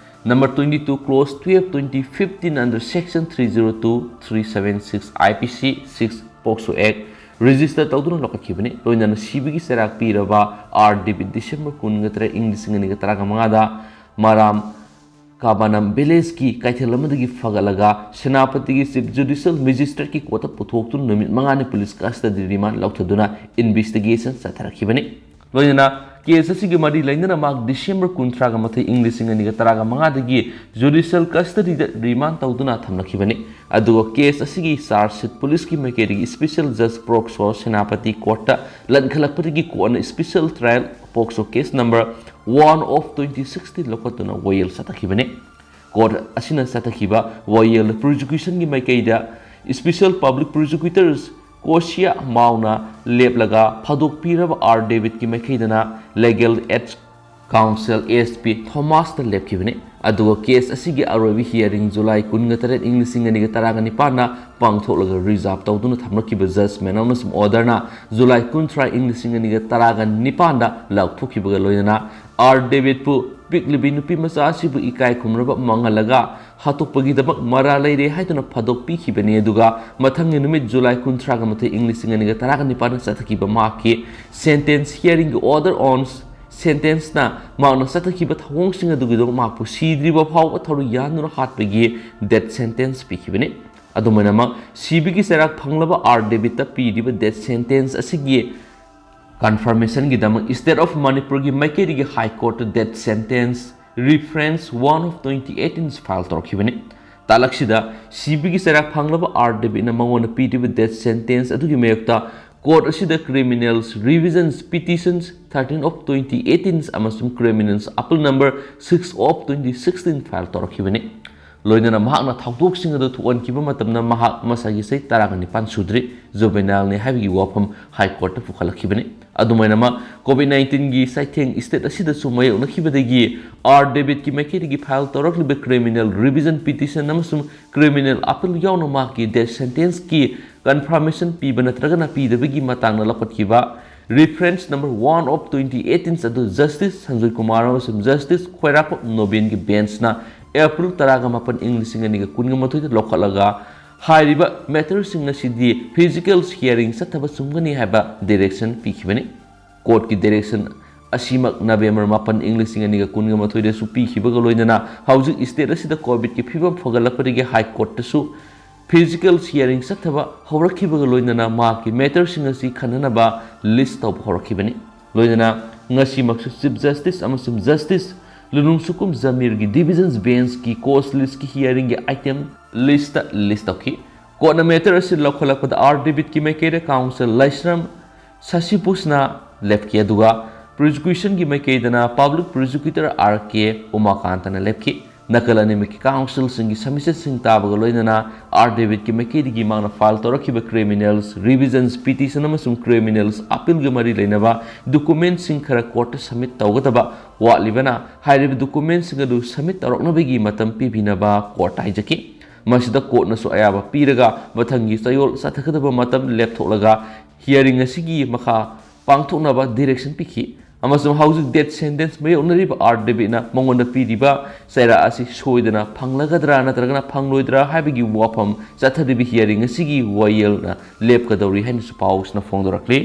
number twenty two clause twelve twenty fifteen under section three zero two three seven six I P C six POCSO Act register ꯇꯧꯗꯨꯅ ꯂꯧꯈꯠꯈꯤꯕꯅꯤ꯫ ꯂꯣꯏꯅꯅ ꯁꯤꯕꯒꯤ ꯆꯩꯔꯥꯛ ꯄꯤꯔꯕ R David December ꯀꯨꯟꯒ ꯇꯔꯦꯠ ꯏꯪ ꯂꯤꯁꯤꯡ ꯑꯅꯤꯒ ꯇꯔꯥꯒ ꯃꯉꯥꯗ ꯃꯔꯥꯝ ꯀꯥꯕꯥꯅꯝ ꯚꯤꯂꯦꯖꯀꯤ ꯀꯩꯊꯦꯜ ꯑꯃꯗꯒꯤ ꯐꯒꯠꯂꯒ ꯁꯦꯅꯥꯄꯇꯤꯒꯤ Chief Judicial Magistrateꯀꯤ courtꯇ ꯄꯨꯊꯣꯛꯇꯨꯅ ꯅꯨꯃꯤꯠ ꯃꯉꯥꯅꯤ police custody remand ꯂꯧꯊꯗꯨꯅ investigation ꯆꯠꯊꯔꯛꯈꯤꯕꯅꯤ꯫ ꯂꯣꯏꯅꯅ case ꯑꯁꯤꯒ ꯃꯔꯤ ꯂꯩꯅꯅ ꯃꯍꯥꯛ December ꯀꯨꯟꯊ꯭ꯔꯥꯒ ꯃꯥꯊꯣꯏ ꯏꯪ ꯂꯤꯁꯤꯡ ꯑꯅꯤꯒ ꯇꯔꯥꯒ ꯃꯉꯥꯗꯒꯤ judicial custodyꯗ remand ꯇꯧꯗꯨꯅ ꯊꯝꯂꯛꯈꯤꯕꯅꯤ꯫ ꯑꯗꯨꯒ case ꯑꯁꯤꯒꯤ charge sheet policeꯀꯤ ꯃꯥꯏꯀꯩꯗꯒꯤ special judge POCSO ꯁꯦꯅꯥꯄꯇꯤ courtꯇ ꯂꯟꯈꯠꯂꯛꯄꯗꯒꯤ ꯀꯣꯟꯅ special trial POCSO case number one of twenty sixteen ꯂꯧꯈꯠꯇꯨꯅ ꯋꯥꯌꯦꯜ ꯆꯠꯊꯈꯤꯕꯅꯤ꯫ Court ꯑꯁꯤꯅ ꯆꯠꯊꯈꯤꯕ ꯋꯥꯌꯦꯜ prosecutionꯒꯤ ꯃꯥꯏꯀꯩꯗ special public prosecutors ꯀꯣꯁꯤꯌꯥ ꯃꯥꯎꯅ ꯂꯦꯞꯂꯒ ꯐꯥꯗꯣꯛꯄꯤꯔꯕ R Davidꯀꯤ ꯃꯥꯏꯀꯩꯗꯅ legal aid counsel S P Thomasꯇ ꯂꯦꯞꯈꯤꯕꯅꯤ꯫ ꯑꯗꯨꯒ case ꯑꯁꯤꯒꯤ ꯑꯔꯣꯏꯕ hearing July ꯀꯨꯟꯒ ꯇꯔꯦꯠ ꯏꯪ ꯂꯤꯁꯤꯡ ꯑꯅꯤꯒ ꯇꯔꯥꯒ ꯅꯤꯄꯥꯟꯗ ꯄꯥꯡꯊꯣꯛꯂꯒ reserve ꯇꯧꯗꯨꯅ ꯊꯝꯂꯛꯈꯤꯕ judgment ꯑꯃꯁꯨꯡ orderꯅ July ꯀꯨꯟꯊ꯭ꯔꯥ ꯏꯪ ꯂꯤꯁꯤꯡ ꯑꯅꯤꯒ ꯇꯔꯥꯒ ꯅꯤꯄꯥꯟꯗ ꯂꯥꯎꯊꯣꯛꯈꯤꯕꯒ ꯂꯣꯏꯅꯅ R Davidꯄꯨ ꯄꯤꯛꯂꯤꯕꯤ ꯅꯨꯄꯤ ꯃꯆꯥ ꯑꯁꯤꯕꯨ ꯏꯀꯥꯏ ꯈꯨꯝꯅꯕ ꯃꯥꯡꯍꯜꯂꯒ ꯍꯥꯠꯇꯣꯛꯄꯒꯤꯗꯃꯛ ꯃꯔꯥꯜ ꯂꯩꯔꯦ ꯍꯥꯏꯗꯨꯅ ꯐꯥꯗꯣꯛꯄꯤꯈꯤꯕꯅꯤ꯫ ꯑꯗꯨꯒ ꯃꯊꯪꯒꯤ ꯅꯨꯃꯤꯠ July ꯀꯨꯟꯊ꯭ꯔꯥꯒ ꯃꯥꯊꯣꯏ ꯏꯪ ꯂꯤꯁꯤꯡ ꯑꯅꯤꯒ ꯇꯔꯥꯒ ꯅꯤꯄꯥꯟꯗ ꯆꯠꯊꯈꯤꯕ ꯃꯍꯥꯛꯀꯤ sentence hearingꯒꯤ order on sentenceꯅ ꯃꯍꯥꯛꯅ ꯆꯠꯊꯈꯤꯕ ꯊꯧꯑꯣꯡꯁꯤꯡ ꯑꯗꯨꯒꯤꯗꯃꯛ ꯃꯍꯥꯛꯄꯨ ꯁꯤꯗ꯭ꯔꯤꯕ ꯐꯥꯎꯕ ꯊꯧꯔꯤ ꯌꯥꯟꯗꯨꯅ ꯍꯥꯠꯄꯒꯤ death sentence ꯄꯤꯈꯤꯕꯅꯤ꯫ ꯑꯗꯨꯝ ꯑꯣꯏꯅꯃꯛ ꯁꯤꯕꯒꯤ ꯆꯩꯔꯥꯛ ꯐꯪꯂꯕ R Davidꯇ ꯄꯤꯔꯤꯕ death sentence ꯑꯁꯤꯒꯤ confirmationꯒꯤꯗꯃꯛ State of ꯃꯅꯤꯄꯨꯔꯒꯤ ꯃꯥꯏꯀꯩꯗꯒꯤ High Courtꯇ death sentence reference one of twenty eighteen file ꯇꯧꯔꯛꯈꯤꯕꯅꯤ꯫ ꯇꯥꯂꯛꯁꯤꯗ ꯁꯤꯕꯒꯤ ꯆꯩꯔꯥꯛ ꯐꯪꯂꯕ ꯑꯥꯔ ꯗꯦꯕꯤꯠꯅ ꯃꯉꯣꯟꯗ ꯄꯤꯔꯤꯕ death sentence ꯑꯗꯨꯒꯤ ꯃꯥꯌꯣꯛꯇ court ꯑꯁꯤꯗ criminals revisions petitions thirteen of twenty eighteen ꯑꯃꯁꯨꯡ criminals appeal number six of twenty sixteen file ꯇꯧꯔꯛꯈꯤꯕꯅꯤ꯫ ꯂꯣꯏꯅꯅ ꯃꯍꯥꯛꯅ ꯊꯧꯗꯣꯛꯁꯤꯡ ꯑꯗꯨ ꯊꯣꯛꯍꯟꯈꯤꯕ ꯃꯇꯝꯗ ꯃꯍꯥꯛ ꯃꯁꯥꯒꯤ ꯆꯍꯤ ꯇꯔꯥꯒ ꯅꯤꯄꯥꯟ ꯁꯨꯗ꯭ꯔꯤ, juvenile ꯅꯤ ꯍꯥꯏꯕꯒꯤ ꯋꯥꯐꯝ High Court ꯇ ꯄꯨꯈꯠꯂꯛꯈꯤꯕꯅꯤ꯫ ꯑꯗꯨꯃꯥꯏꯅꯃꯛ COVID nineteen ꯒꯤ ꯆꯩꯊꯦꯡ state ꯑꯁꯤꯗꯁꯨ ꯃꯥꯌꯣꯛꯅꯈꯤꯕꯗꯒꯤ ꯑꯥꯔ ꯗꯦꯕꯤꯠꯀꯤ ꯃꯥꯏꯀꯩꯗꯒꯤ file ꯇꯧꯔꯛꯂꯤꯕ criminal revision petition ꯑꯃꯁꯨꯡ criminal appeal ꯌꯥꯎꯅ ꯃꯍꯥꯛꯀꯤ death sentence ꯀꯤ confirmation ꯄꯤꯕ ꯅꯠꯇ꯭ꯔꯒꯅ ꯄꯤꯗꯕꯒꯤ ꯃꯇꯥꯡꯗ ꯂꯧꯈꯠꯈꯤꯕ reference number one of twenty eighteen ꯑꯗꯨ Justice ꯁꯟꯖꯣꯏ ꯀꯨꯃꯥꯔ ꯑꯃꯁꯨꯡ Justice ꯈ꯭ꯋꯥꯏꯔꯥꯛꯄꯝ ꯅꯣꯕꯦꯟꯒꯤ bench ꯅ April ꯇꯔꯥꯒ ꯃꯥꯄꯟ, ꯏꯪ ꯂꯤꯁꯤꯡ ꯑꯅꯤꯒ ꯀꯨꯟꯒ ꯃꯥꯊꯣꯏꯗ ꯂꯧꯈꯠꯂꯒ ꯍꯥꯏꯔꯤꯕ matter ꯁꯤꯡ ꯑꯁꯤꯗꯤ physical hearing ꯆꯠꯊꯕ ꯆꯨꯝꯒꯅꯤ ꯍꯥꯏꯕ direction ꯄꯤꯈꯤꯕꯅꯤ꯫ Court ꯀꯤ direction ꯑꯁꯤꯃꯛ November ꯃꯥꯄꯟ, ꯏꯪ ꯂꯤꯁꯤꯡ ꯑꯅꯤꯒ ꯀꯨꯟꯒ ꯃꯥꯊꯣꯏꯗꯁꯨ ꯄꯤꯈꯤꯕꯒ ꯂꯣꯏꯅꯅ ꯍꯧꯖꯤꯛ state ꯑꯁꯤꯗ COVID ꯀꯤ ꯐꯤꯕꯝ ꯐꯒꯠꯂꯛꯄꯗꯒꯤ High Court ꯇꯁꯨ physical hearing ꯆꯠꯊꯕ ꯍꯧꯔꯛꯈꯤꯕꯒ ꯂꯣꯏꯅꯅ ꯃꯍꯥꯛꯀꯤ matter ꯁꯤꯡ ꯑꯁꯤ ꯈꯟꯅꯅꯕ list ꯇꯧꯕ ꯍꯧꯔꯛꯈꯤꯕꯅꯤ꯫ ꯂꯣꯏꯅꯅ ꯉꯁꯤꯃꯛꯁꯨ Chief Justice ꯑꯃꯁꯨꯡ Justice ꯂꯨꯅꯨꯡꯁꯨꯀꯨꯝ ꯖꯃꯤꯔꯒꯤ division bench ꯀꯤ cause list ꯀꯤ hearing ꯒꯤ item list ꯇ list ꯇꯧꯈꯤ꯫ Court ꯅ matter ꯑꯁꯤ ꯂꯧꯈꯠꯂꯛꯄꯗ ꯑꯥꯔ ꯗꯦꯕꯤꯠꯀꯤ ꯃꯥꯏꯀꯩꯗ counsel ꯂꯥꯏꯁ꯭ꯔꯝ ꯁꯁꯤꯚꯨꯁꯅ ꯂꯦꯞꯈꯤ, ꯑꯗꯨꯒ prosecution ꯒꯤ ꯃꯥꯏꯀꯩꯗꯅ public prosecutor ꯑꯥꯔ ꯀꯦ ꯎꯃꯥꯀꯥꯟꯇꯅ ꯂꯦꯞꯈꯤ꯫ ꯅꯥꯀꯜ ꯑꯅꯤꯃꯛꯀꯤ counsel ꯁꯤꯡꯒꯤ submission ꯁꯤꯡ ꯇꯥꯕꯒ ꯂꯣꯏꯅꯅ ꯑꯥꯔ ꯗꯦꯕꯤꯠꯀꯤ ꯃꯥꯏꯀꯩꯗꯒꯤ ꯃꯍꯥꯛꯅ file ꯇꯧꯔꯛꯈꯤꯕ criminals revisions petition ꯑꯃꯁꯨꯡ criminals appeal ꯒ ꯃꯔꯤ ꯂꯩꯅꯕ document ꯁꯤꯡ ꯈꯔ court ꯇ submit ꯇꯧꯒꯗꯕ ꯋꯥꯠꯂꯤꯕꯅ, ꯍꯥꯏꯔꯤꯕ document ꯁꯤꯡ ꯑꯗꯨ submit ꯇꯧꯔꯛꯅꯕꯒꯤ ꯃꯇꯝ ꯄꯤꯕꯤꯅꯕ court ꯇ ꯍꯥꯏꯖꯈꯤ꯫ ꯃꯁꯤꯗ court ꯅꯁꯨ ꯑꯌꯥꯕ ꯄꯤꯔꯒ ꯃꯊꯪꯒꯤ ꯆꯌꯣꯜ ꯆꯠꯊꯒꯗꯕ ꯃꯇꯝ ꯂꯦꯞꯊꯣꯛꯂꯒ hearing ꯑꯁꯤꯒꯤ ꯃꯈꯥ ꯄꯥꯡꯊꯣꯛꯅꯕ direction ꯄꯤꯈꯤ, ꯑꯃꯁꯨꯡ ꯍꯧꯖꯤꯛ death sentence ꯃꯥꯌꯣꯛꯅꯔꯤꯕ ꯑꯥꯔ ꯗꯦꯕꯤꯠꯅ ꯃꯉꯣꯟꯗ ꯄꯤꯔꯤꯕ ꯆꯩꯔꯥꯛ ꯑꯁꯤ ꯁꯣꯏꯗꯅ ꯐꯪꯂꯒꯗ꯭ꯔꯥ ꯅꯠꯇ꯭ꯔꯒꯅ ꯐꯪꯂꯣꯏꯗ꯭ꯔꯥ ꯍꯥꯏꯕꯒꯤ ꯋꯥꯐꯝ ꯆꯠꯊꯔꯤꯕ hearing ꯑꯁꯤꯒꯤ ꯋꯥꯌꯦꯜꯅ ꯂꯦꯞꯀꯗꯧꯔꯤ ꯍꯥꯏꯅꯁꯨ ꯄꯥꯎꯁꯤꯅ ꯐꯣꯡꯗꯣꯔꯛꯂꯤ꯫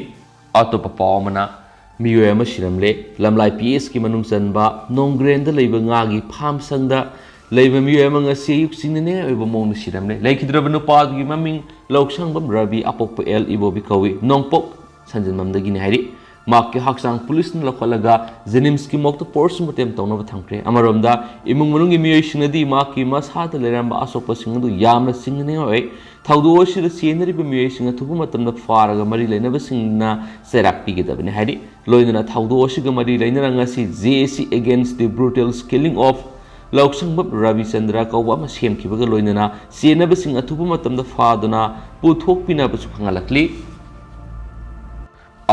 ꯑꯇꯣꯞꯄ ꯄꯥꯎ ꯑꯃꯅ, ꯃꯤꯑꯣꯏ ꯑꯃ ꯁꯤꯔꯝꯂꯦ꯫ ꯂꯝꯂꯥꯏ ꯄꯤ ꯑꯦꯁꯀꯤ ꯃꯅꯨꯡ ꯆꯟꯕ ꯅꯣꯡꯒ꯭ꯔꯦꯟꯗ ꯂꯩꯕ ꯉꯥꯒꯤ farm ꯁꯪꯗ ꯂꯩꯕ ꯃꯤꯑꯣꯏ ꯑꯃ ꯉꯁꯤ ꯑꯌꯨꯛ ꯆꯤꯡꯅꯅꯤꯡꯉꯥꯏ ꯑꯣꯏꯕ ꯃꯑꯣꯡꯗ ꯁꯤꯔꯝꯂꯦ꯫ ꯂꯩꯈꯤꯗ꯭ꯔꯕ ꯅꯨꯄꯥ ꯑꯗꯨꯒꯤ ꯃꯃꯤꯡ ꯂꯧꯁꯪꯕꯝ ꯔꯕꯤ, ꯑꯄꯣꯛꯄ ꯑꯦꯜ ꯏꯕꯣꯕꯤ ꯀꯧꯏ, ꯅꯣꯡꯄꯣꯛ ꯁꯟꯖꯦꯟꯕꯝꯗꯒꯤꯅꯤ ꯍꯥꯏꯔꯤ꯫ ꯃꯍꯥꯛꯀꯤ ꯍꯛꯆꯥꯡ ꯄꯨꯂꯤꯁꯅ ꯂꯧꯈꯠꯂꯒ ꯖꯦꯅꯤꯝꯁꯀꯤ ꯃꯣꯔꯒꯇ ꯄꯣꯁꯃꯣꯔꯇꯦꯝ ꯇꯧꯅꯕ ꯊꯝꯈ꯭ꯔꯦ꯫ ꯑꯃꯔꯣꯝꯗ, ꯏꯃꯨꯡ ꯃꯅꯨꯡꯒꯤ ꯃꯤꯑꯣꯏꯁꯤꯡꯅꯗꯤ ꯃꯍꯥꯛꯀꯤ ꯃꯁꯥꯗ ꯂꯩꯔꯝꯕ ꯑꯁꯣꯛꯄꯁꯤꯡ ꯑꯗꯨ ꯌꯥꯝꯅ ꯆꯤꯡꯅꯅꯤꯡꯉꯥꯏ ꯑꯣꯏ꯫ ꯊꯧꯗꯣꯛ ꯑꯁꯤꯗ ꯆꯦꯟꯅꯔꯤꯕ ꯃꯤꯑꯣꯏꯁꯤꯡ ꯑꯊꯨꯕ ꯃꯇꯝꯗ ꯐꯥꯔꯒ ꯃꯔꯤ ꯂꯩꯅꯕꯁꯤꯡꯅ ꯆꯩꯔꯥꯛ ꯄꯤꯒꯗꯕꯅꯤ ꯍꯥꯏꯔꯤ꯫ ꯂꯣꯏꯅꯅ ꯊꯧꯗꯣꯛ ꯑꯁꯤꯒ ꯃꯔꯤ ꯂꯩꯅꯅ ꯉꯁꯤ J A C Against the Brutal Killing of ꯂꯧꯁꯪꯕꯝ ꯔꯕꯤꯆꯟꯗ꯭ꯔ ꯀꯧꯕ ꯑꯃ ꯁꯦꯝꯈꯤꯕꯒ ꯂꯣꯏꯅꯅ ꯆꯦꯟꯅꯕꯁꯤꯡ ꯑꯊꯨꯕ ꯃꯇꯝꯗ ꯐꯥꯗꯨꯅ ꯄꯨꯊꯣꯛꯄꯤꯅꯕꯁꯨ ꯈꯪꯍꯜꯂꯛꯂꯤ꯫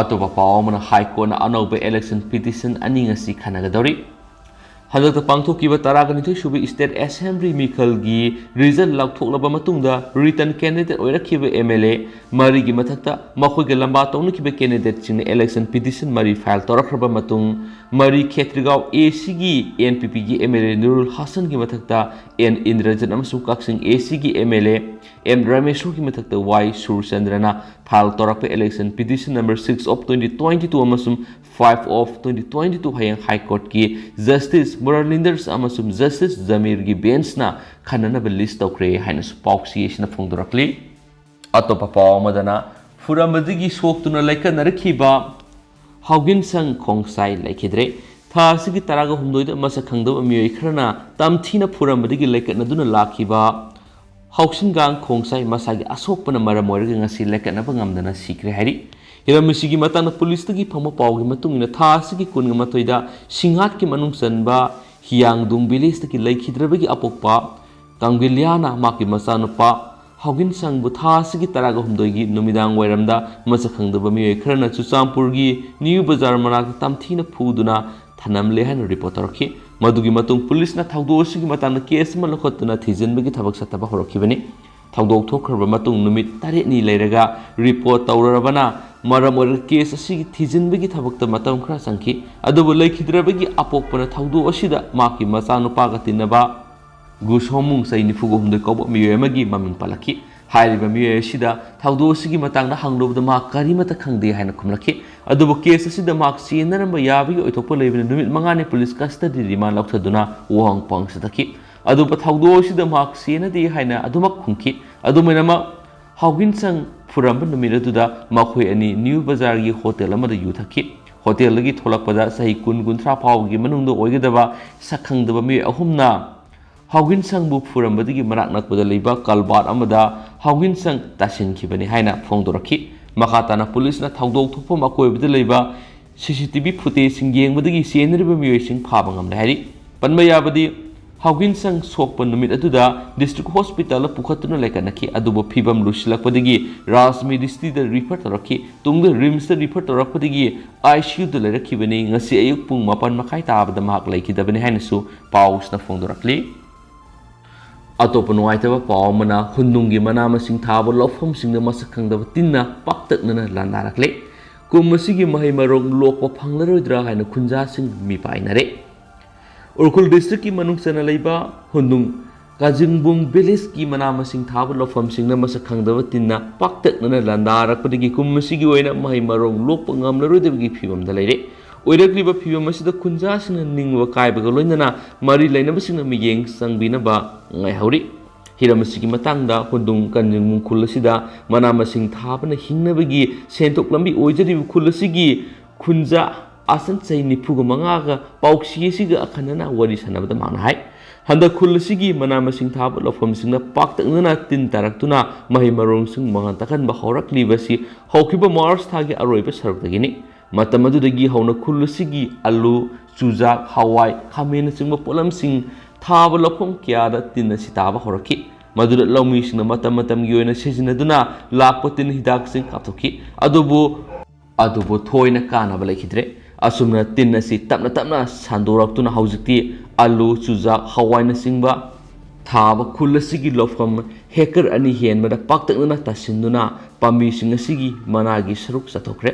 ꯑꯇꯣꯞꯄ ꯄꯥꯎ ꯑꯃꯅ, ꯍꯥꯏ ꯀꯣꯔꯠꯅ ꯑꯅꯧꯕ election petition ꯑꯅꯤ ꯉꯁꯤ ꯈꯟꯅꯒꯗꯧꯔꯤ꯫ ꯍꯟꯗꯛꯇ ꯄꯥꯡꯊꯣꯛꯈꯤꯕ ꯇꯔꯥꯒ ꯅꯤꯊꯣꯏ ꯁꯨꯕ State Assembly ꯃꯤꯈꯜꯒꯤ result ꯂꯥꯎꯊꯣꯛꯂꯕ ꯃꯇꯨꯡꯗ return candidate ꯑꯣꯏꯔꯛꯈꯤꯕ M L A ꯃꯔꯤꯒꯤ ꯃꯊꯛꯇ ꯃꯈꯣꯏꯒ ꯂꯝꯕꯥ ꯇꯧꯅꯈꯤꯕ candidateꯁꯤꯡꯅ election petition ꯃꯔꯤ file ꯇꯧꯔꯛꯈ꯭ꯔꯕ ꯃꯇꯨꯡ, ꯃꯔꯤ ꯈꯦꯇ꯭ꯔꯤꯒꯥꯎ A Cꯒꯤ N P Pꯒꯤ M L A ꯅꯨꯔꯨꯜ ꯍꯥꯁꯟꯒꯤ ꯃꯊꯛꯇ N ꯏꯟꯗ꯭ꯔꯖꯤꯠ ꯑꯃꯁꯨꯡ ꯀꯛꯆꯤꯡ A Cꯒꯤ M L A M ꯔꯥꯃꯦꯁꯣꯔꯒꯤ ꯃꯊꯛꯇ Y ꯁꯨꯔꯆꯟꯗ꯭ꯔꯅ file ꯇꯧꯔꯛꯄ election petition number six of twenty twenty two ꯑꯃꯁꯨꯡ five of twenty twenty two ꯍꯌꯦꯡ High Courtꯀꯤ Justice ꯃꯨꯔꯂꯤꯟꯗꯔ ꯑꯃꯁꯨꯡ Justice ꯖꯃꯤꯔꯒꯤ benchꯅ ꯈꯟꯅꯅꯕ list ꯇꯧꯈ꯭ꯔꯦ ꯍꯥꯏꯅꯁꯨ ꯄꯥꯎꯆꯦ ꯑꯁꯤꯅ ꯐꯣꯡꯗꯣꯔꯛꯂꯤ꯫ ꯑꯇꯣꯞꯄ ꯄꯥꯎ ꯑꯃꯗꯅ, ꯐꯨꯔꯝꯕꯗꯒꯤ ꯁꯣꯛꯇꯨꯅ ꯂꯩꯀꯠꯅꯔꯛꯈꯤꯕ ꯍꯥꯎꯒꯤꯟꯁꯪ ꯈꯣꯡꯁꯥꯏ ꯂꯩꯈꯤꯗ꯭ꯔꯦ꯫ ꯊꯥ ꯑꯁꯤꯒꯤ ꯇꯔꯥꯒ ꯍꯨꯝꯗꯣꯏꯗ ꯃꯁꯛ ꯈꯪꯗꯕ ꯃꯤꯑꯣꯏ ꯈꯔꯅ ꯇꯝꯊꯤꯅ ꯐꯨꯔꯝꯕꯗꯒꯤ ꯂꯩꯀꯠꯅꯗꯨꯅ ꯂꯥꯛꯈꯤꯕ ꯍꯥꯎꯁꯤꯟꯒꯥꯡ ꯈꯣꯡꯁꯥꯏ ꯃꯁꯥꯒꯤ ꯑꯁꯣꯛꯄꯅ ꯃꯔꯝ ꯑꯣꯏꯔꯒ ꯉꯁꯤ ꯂꯩꯀꯠꯅꯕ ꯉꯝꯗꯅ ꯁꯤꯈ꯭ꯔꯦ ꯍꯥꯏꯔꯤ꯫ ꯍꯤꯔꯝ ꯑꯁꯤꯒꯤ ꯃꯇꯥꯡꯗ ꯄꯨꯂꯤꯁꯇꯒꯤ ꯐꯪꯕ ꯄꯥꯎꯒꯤ ꯃꯇꯨꯡ ꯏꯟꯅ, ꯊꯥ ꯑꯁꯤꯒꯤ ꯀꯨꯟꯒ ꯃꯥꯊꯣꯏꯗ ꯁꯤꯡꯍꯥꯠꯀꯤ ꯃꯅꯨꯡ ꯆꯟꯕ ꯍꯤꯌꯥꯡꯗꯨꯡ villageꯇꯒꯤ ꯂꯩꯈꯤꯗ꯭ꯔꯕꯒꯤ ꯑꯄꯣꯛꯄ ꯀꯥꯡꯒꯤꯂꯤꯌꯥꯅ ꯃꯍꯥꯛꯀꯤ ꯃꯆꯥꯅꯨꯄꯥ ꯍꯥꯎꯒꯤꯟꯁꯪꯕꯨ ꯊꯥ ꯑꯁꯤꯒꯤ ꯇꯔꯥꯒ ꯍꯨꯝꯗꯣꯏꯒꯤ ꯅꯨꯃꯤꯗꯥꯡ ꯋꯥꯏꯔꯝꯗ ꯃꯁꯛ ꯈꯪꯗꯕ ꯃꯤꯑꯣꯏ ꯈꯔꯅ ꯆꯨꯔꯆꯥꯟꯄꯨꯔꯒꯤ ꯅ꯭ꯌꯨ ꯕꯖꯥꯔ ꯃꯅꯥꯛꯇ ꯇꯝꯊꯤꯅ ꯐꯨꯗꯨꯅ ꯊꯅꯝꯂꯦ ꯍꯥꯏꯅ report ꯇꯧꯔꯛꯈꯤ꯫ ꯃꯗꯨꯒꯤ ꯃꯇꯨꯡ ꯄꯨꯂꯤꯁꯅ ꯊꯧꯗꯣꯛ ꯑꯁꯤꯒꯤ ꯃꯇꯥꯡꯗ case ꯑꯃ ꯂꯧꯈꯠꯇꯨꯅ ꯊꯤꯖꯤꯟꯕꯒꯤ ꯊꯕꯛ ꯆꯠꯊꯕ ꯍꯧꯔꯛꯈꯤꯕꯅꯤ꯫ ꯊꯧꯗꯣꯛ ꯊꯣꯛꯈ꯭ꯔꯕ ꯃꯇꯨꯡ ꯅꯨꯃꯤꯠ ꯇꯔꯦꯠꯅꯤ ꯂꯩꯔꯒ report ꯇꯧꯔꯔꯕꯅ ꯃꯔꯝ ꯑꯣꯏꯔꯒ case ꯑꯁꯤꯒꯤ ꯊꯤꯖꯤꯟꯕꯒꯤ ꯊꯕꯛꯇ ꯃꯇꯝ ꯈꯔ ꯆꯪꯈꯤ꯫ ꯑꯗꯨꯕꯨ ꯂꯩꯈꯤꯗ꯭ꯔꯕꯒꯤ ꯑꯄꯣꯛꯄꯅ ꯊꯧꯗꯣꯛ ꯑꯁꯤꯗ ꯃꯍꯥꯛꯀꯤ ꯃꯆꯥꯅꯨꯄꯥꯒ ꯇꯤꯟꯅꯕ ꯒꯨꯁꯣꯃꯨꯡ ꯆꯍꯤ ꯅꯤꯐꯨꯒ ꯍꯨꯝꯗꯣꯏ ꯀꯧꯕ ꯃꯤꯑꯣꯏ ꯑꯃꯒꯤ ꯃꯃꯤꯡ ꯄꯜꯂꯛꯈꯤ꯫ ꯍꯥꯏꯔꯤꯕ ꯃꯤꯑꯣꯏ ꯑꯁꯤꯗ ꯊꯧꯗꯣꯛ ꯑꯁꯤꯒꯤ ꯃꯇꯥꯡꯗ ꯍꯪꯂꯨꯕꯗ ꯃꯍꯥꯛ ꯀꯔꯤꯃꯠꯇ ꯈꯪꯗꯦ ꯍꯥꯏꯅ ꯈꯨꯝꯂꯛꯈꯤ꯫ ꯑꯗꯨꯕꯨ case ꯑꯁꯤꯗ ꯃꯍꯥꯛ ꯆꯦꯟꯅꯔꯝꯕ ꯌꯥꯕꯒꯤ ꯑꯣꯏꯊꯣꯛꯄ ꯂꯩꯕꯅ ꯅꯨꯃꯤꯠ ꯃꯉꯥꯅꯤ police custody remand ꯂꯧꯊꯗꯨꯅ ꯋꯥꯍꯪ ꯄꯥꯎꯍꯪ ꯆꯠꯊꯈꯤ꯫ ꯑꯗꯨꯕꯨ ꯊꯧꯗꯣꯛ ꯑꯁꯤꯗ ꯃꯍꯥꯛ ꯆꯦꯟꯅꯗꯦ ꯍꯥꯏꯅ ꯑꯗꯨꯃꯛ ꯈꯨꯝꯈꯤ꯫ ꯑꯗꯨꯝ ꯑꯣꯏꯅꯃꯛ, ꯍꯥꯎꯒꯤꯟꯁꯪ ꯐꯨꯔꯝꯕ ꯅꯨꯃꯤꯠ ꯑꯗꯨꯗ ꯃꯈꯣꯏ ꯑꯅꯤ ꯅ꯭ꯌꯨ ꯕꯖꯥꯔꯒꯤ ꯍꯣꯇꯦꯜ ꯑꯃꯗ ꯌꯨ ꯊꯛꯈꯤ꯫ ꯍꯣꯇꯦꯜꯗꯒꯤ ꯊꯣꯛꯂꯛꯄꯗ ꯆꯍꯤ ꯀꯨꯟ ꯀꯨꯟꯊ꯭ꯔꯥ ꯐꯥꯎꯕꯒꯤ ꯃꯅꯨꯡꯗ ꯑꯣꯏꯒꯗꯕ ꯁꯛꯈꯪꯗꯕ ꯃꯤꯑꯣꯏ ꯑꯍꯨꯝꯅ ꯍꯥꯎꯒꯤꯟꯁꯪꯕꯨ ꯐꯨꯔꯝꯕꯗꯒꯤ ꯃꯅꯥꯛ ꯅꯛꯄꯗ ꯂꯩꯕ ꯀꯜꯕꯥꯔꯠ ꯑꯃꯗ ꯍꯥꯎꯒꯤꯟꯁꯪ ꯇꯥꯁꯤꯟꯈꯤꯕꯅꯤ ꯍꯥꯏꯅ ꯐꯣꯡꯗꯣꯔꯛꯈꯤ꯫ ꯃꯈꯥ ꯇꯥꯅ ꯄꯨꯂꯤꯁꯅ ꯊꯧꯗꯣꯛ ꯊꯣꯛꯐꯝ ꯑꯀꯣꯏꯕꯗ ꯂꯩꯕ ꯁꯤ ꯁꯤ ꯇꯤ ꯚꯤ ꯐꯨꯇꯦꯖꯁꯤꯡ ꯌꯦꯡꯕꯗꯒꯤ ꯆꯦꯟꯅꯔꯤꯕ ꯃꯤꯑꯣꯏꯁꯤꯡ ꯐꯥꯕ ꯉꯝꯂꯦ ꯍꯥꯏꯔꯤ꯫ ꯄꯟꯕ ꯌꯥꯕꯗꯤ, ꯍꯥꯎꯒꯤꯟꯁꯪ ꯁꯣꯛꯄ ꯅꯨꯃꯤꯠ ꯑꯗꯨꯗ ꯗꯤꯁꯇ꯭ꯔꯤꯛ ꯍꯣꯁꯄꯤꯇꯥꯜꯗ ꯄꯨꯈꯠꯇꯨꯅ ꯂꯩꯈꯠꯅꯈꯤ, ꯑꯗꯨꯕꯨ ꯐꯤꯕꯝ ꯂꯨꯁꯤꯜꯂꯛꯄꯗꯒꯤ ꯔꯥꯖ ꯃꯦꯗꯤꯁꯤꯇꯤꯗ ꯔꯤꯐꯔ ꯇꯧꯔꯛꯈꯤ꯫ ꯇꯨꯡꯗ ꯔꯤꯝꯁꯇ ꯔꯤꯐꯔ ꯇꯧꯔꯛꯄꯗꯒꯤ ꯑꯥꯏ ꯁꯤ ꯌꯨꯗ ꯂꯩꯔꯛꯈꯤꯕꯅꯤ꯫ ꯉꯁꯤ ꯑꯌꯨꯛ ꯄꯨꯡ ꯃꯥꯄꯟ ꯃꯈꯥꯏ ꯇꯥꯕꯗ ꯃꯍꯥꯛ ꯂꯩꯈꯤꯗꯕꯅꯤ ꯍꯥꯏꯅꯁꯨ ꯄꯥꯎꯁꯤꯅ ꯐꯣꯡꯗꯣꯔꯛꯂꯤ꯫ ꯑꯇꯣꯞꯄ ꯅꯨꯡꯉꯥꯏꯇꯕ ꯄꯥꯎ ꯑꯃꯅ, ꯍꯨꯟꯗꯨꯡꯒꯤ ꯃꯅꯥ ꯃꯁꯤꯡ ꯊꯥꯕ ꯂꯧꯐꯝꯁꯤꯡꯗ ꯃꯁꯛ ꯈꯪꯗꯕ ꯇꯤꯟꯅ ꯄꯥꯛꯇꯛꯅꯅ ꯂꯥꯟꯗꯥꯔꯛꯂꯦ꯫ ꯀꯨꯝ ꯑꯁꯤꯒꯤ ꯃꯍꯩ ꯃꯔꯣꯡ ꯂꯣꯛꯄ ꯐꯪꯂꯔꯣꯏꯗ꯭ꯔꯥ ꯍꯥꯏꯅ ꯈꯨꯟꯖꯥꯁꯤꯡ ꯃꯤꯄꯥꯏꯅꯔꯦ꯫ ꯎꯈ꯭ꯔꯨꯜ ꯗꯤꯁꯇ꯭ꯔꯤꯛꯀꯤ ꯃꯅꯨꯡ ꯆꯟꯅ ꯂꯩꯕ ꯍꯨꯟꯗꯨꯡ ꯀꯥꯖꯤꯡꯕꯨꯡ ꯚꯤꯂꯦꯖꯀꯤ ꯃꯅꯥ ꯃꯁꯤꯡ ꯊꯥꯕ ꯂꯧꯐꯝꯁꯤꯡꯗ ꯃꯁꯛ ꯈꯪꯗꯕ ꯇꯤꯟꯅ ꯄꯥꯛꯇꯛꯅꯅ ꯂꯥꯟꯗꯥꯔꯛꯄꯗꯒꯤ ꯀꯨꯝ ꯑꯁꯤꯒꯤ ꯑꯣꯏꯅ ꯃꯍꯩ ꯃꯔꯣꯡ ꯂꯣꯛꯄ ꯉꯝꯂꯔꯣꯏꯗꯕꯒꯤ ꯐꯤꯕꯝꯗ ꯂꯩꯔꯦ꯫ ꯑꯣꯏꯔꯛꯂꯤꯕ ꯐꯤꯕꯝ ꯑꯁꯤꯗ ꯈꯨꯟꯖꯥꯁꯤꯡꯅ ꯅꯤꯡꯕ ꯀꯥꯏꯕꯒ ꯂꯣꯏꯅꯅ ꯃꯔꯤ ꯂꯩꯅꯕꯁꯤꯡꯅ ꯃꯤꯠꯌꯦꯡ ꯆꯪꯕꯤꯅꯕ ꯉꯥꯏꯍꯧꯔꯤ꯫ ꯍꯤꯔꯝ ꯑꯁꯤꯒꯤ ꯃꯇꯥꯡꯗ ꯍꯨꯟꯗꯨꯡ ꯀꯥꯖꯤꯡꯕꯨꯡ ꯈꯨꯜ ꯑꯁꯤꯗ ꯃꯅꯥ ꯃꯁꯤꯡ ꯊꯥꯕꯅ ꯍꯤꯡꯅꯕꯒꯤ ꯁꯦꯟꯊꯣꯛ ꯂꯝꯕꯤ ꯑꯣꯏꯖꯔꯤꯕ ꯈꯨꯜ ꯑꯁꯤꯒꯤ ꯈꯨꯟꯖꯥ ꯑꯁꯟ ꯆꯍꯤ ꯅꯤꯐꯨꯒ ꯃꯉꯥꯒ ꯄꯥꯎꯁꯤ ꯑꯁꯤꯒ ꯑꯈꯟꯅꯅ ꯋꯥꯔꯤ ꯁꯥꯟꯅꯕꯗ ꯃꯍꯥꯛꯅ ꯍꯥꯏ, ꯍꯟꯗꯛ ꯈꯨꯜ ꯑꯁꯤꯒꯤ ꯃꯅꯥ ꯃꯁꯤꯡ ꯊꯥꯕ ꯂꯧꯐꯝꯁꯤꯡꯗ ꯄꯥꯛꯇꯛꯅꯅ ꯇꯤꯟ ꯇꯥꯔꯛꯇꯨꯅ ꯃꯍꯩ ꯃꯔꯣꯡꯁꯤꯡ ꯃꯉꯥ ꯇꯥꯛꯍꯟꯕ ꯍꯧꯔꯛꯂꯤꯕꯁꯤ ꯍꯧꯈꯤꯕ ꯃꯥꯔꯆ ꯊꯥꯒꯤ ꯑꯔꯣꯏꯕ ꯁꯔꯨꯛꯇꯒꯤꯅꯤ꯫ ꯃꯇꯝ ꯑꯗꯨꯗꯒꯤ ꯍꯧꯅ ꯈꯨꯜ ꯑꯁꯤꯒꯤ ꯑꯂꯨ, ꯆꯨꯖꯥꯛ, ꯍꯋꯥꯏ, ꯈꯥꯃꯦꯟꯅꯆꯤꯡꯕ ꯄꯣꯠꯂꯝꯁꯤꯡ ꯊꯥꯕ ꯂꯧꯐꯝ ꯀꯌꯥꯗ ꯇꯤꯟ ꯑꯁꯤ ꯇꯥꯕ ꯍꯧꯔꯛꯈꯤ꯫ ꯃꯗꯨꯗ ꯂꯧꯃꯤꯁꯤꯡꯅ ꯃꯇꯝ ꯃꯇꯝꯒꯤ ꯑꯣꯏꯅ ꯁꯤꯖꯤꯟꯅꯗꯨꯅ ꯂꯥꯛꯄ ꯇꯤꯟ ꯍꯤꯗꯥꯛꯁꯤꯡ ꯀꯥꯞꯊꯣꯛꯈꯤ꯫ ꯑꯗꯨꯕꯨ ꯑꯗꯨꯕꯨ ꯊꯣꯏꯅ ꯀꯥꯟꯅꯕ ꯂꯩꯈꯤꯗ꯭ꯔꯦ꯫ ꯑꯁꯨꯝꯅ ꯇꯤꯟ ꯑꯁꯤ ꯇꯞꯅ ꯇꯞꯅ ꯁꯟꯗꯣꯔꯛꯇꯨꯅ ꯍꯧꯖꯤꯛꯇꯤ ꯑꯂꯨ, ꯆꯨꯖꯥꯛ, ꯍꯋꯥꯏꯅꯆꯤꯡꯕ ꯊꯥꯕ ꯈꯨꯜ ꯑꯁꯤꯒꯤ ꯂꯧꯐꯝ ꯍꯦꯛꯇꯔ ꯑꯅꯤ ꯍꯦꯟꯕꯗ ꯄꯥꯛꯇꯛꯅꯅ ꯇꯥꯁꯤꯟꯗꯨꯅ ꯄꯥꯝꯕꯤꯁꯤꯡ ꯑꯁꯤꯒꯤ ꯃꯅꯥꯒꯤ ꯁꯔꯨꯛ ꯆꯥꯊꯣꯛꯈ꯭ꯔꯦ꯫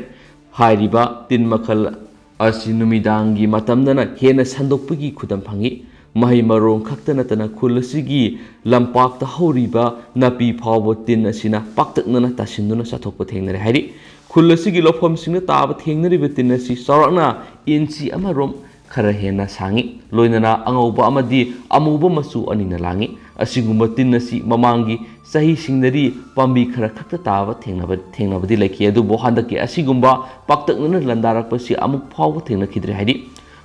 ꯍꯥꯏꯔꯤꯕ ꯇꯤꯟ ꯃꯈꯜ ꯑꯁꯤ ꯅꯨꯃꯤꯗꯥꯡꯒꯤ ꯃꯇꯝꯗꯅ ꯍꯦꯟꯅ ꯁꯟꯗꯣꯛꯄꯒꯤ ꯈꯨꯗꯝ ꯐꯪꯏ꯫ ꯃꯍꯩ ꯃꯔꯣꯡ ꯈꯛꯇ ꯅꯠꯇꯅ ꯈꯨꯜ ꯑꯁꯤꯒꯤ ꯂꯝꯄꯥꯛꯇ ꯍꯧꯔꯤꯕ ꯅꯥꯄꯤ ꯐꯥꯎꯕ ꯇꯤꯟ ꯑꯁꯤꯅ ꯄꯥꯛꯇꯛꯅꯅ ꯇꯥꯁꯤꯟꯗꯨꯅ ꯆꯥꯊꯣꯛꯄ ꯊꯦꯡꯅꯔꯦ ꯍꯥꯏꯔꯤ꯫ ꯈꯨꯜ ꯑꯁꯤꯒꯤ ꯂꯧꯐꯝꯁꯤꯡꯗ ꯇꯥꯕ ꯊꯦꯡꯅꯔꯤꯕ ꯇꯤꯟ ꯑꯁꯤ ꯆꯥꯎꯔꯥꯛꯅ ꯏꯟꯆꯤ ꯑꯃꯔꯣꯝ ꯈꯔ ꯍꯦꯟꯅ ꯁꯥꯡꯏ꯫ ꯂꯣꯏꯅꯅ ꯑꯉꯧꯕ ꯑꯃꯗꯤ ꯑꯃꯨꯕ ꯃꯆꯨ ꯑꯅꯤꯅ ꯂꯥꯡꯏ꯫ ꯑꯁꯤꯒꯨꯝꯕ ꯇꯤꯟ ꯑꯁꯤ ꯃꯃꯥꯡꯒꯤ ꯆꯍꯤꯁꯤꯡꯗꯗꯤ ꯄꯥꯝꯕꯤ ꯈꯔ ꯈꯛꯇ ꯇꯥꯕ ꯊꯦꯡꯅꯕ, ꯊꯦꯡꯅꯕꯗꯤ ꯂꯩꯈꯤ, ꯑꯗꯨꯕꯨ ꯍꯟꯗꯛꯀꯤ ꯑꯁꯤꯒꯨꯝꯕ ꯄꯥꯛꯇꯛꯅꯅ ꯂꯥꯟꯗꯥꯔꯛꯄꯁꯤ ꯑꯃꯨꯛ ꯐꯥꯎꯕ ꯊꯦꯡꯅꯈꯤꯗ꯭ꯔꯦ ꯍꯥꯏꯔꯤ꯫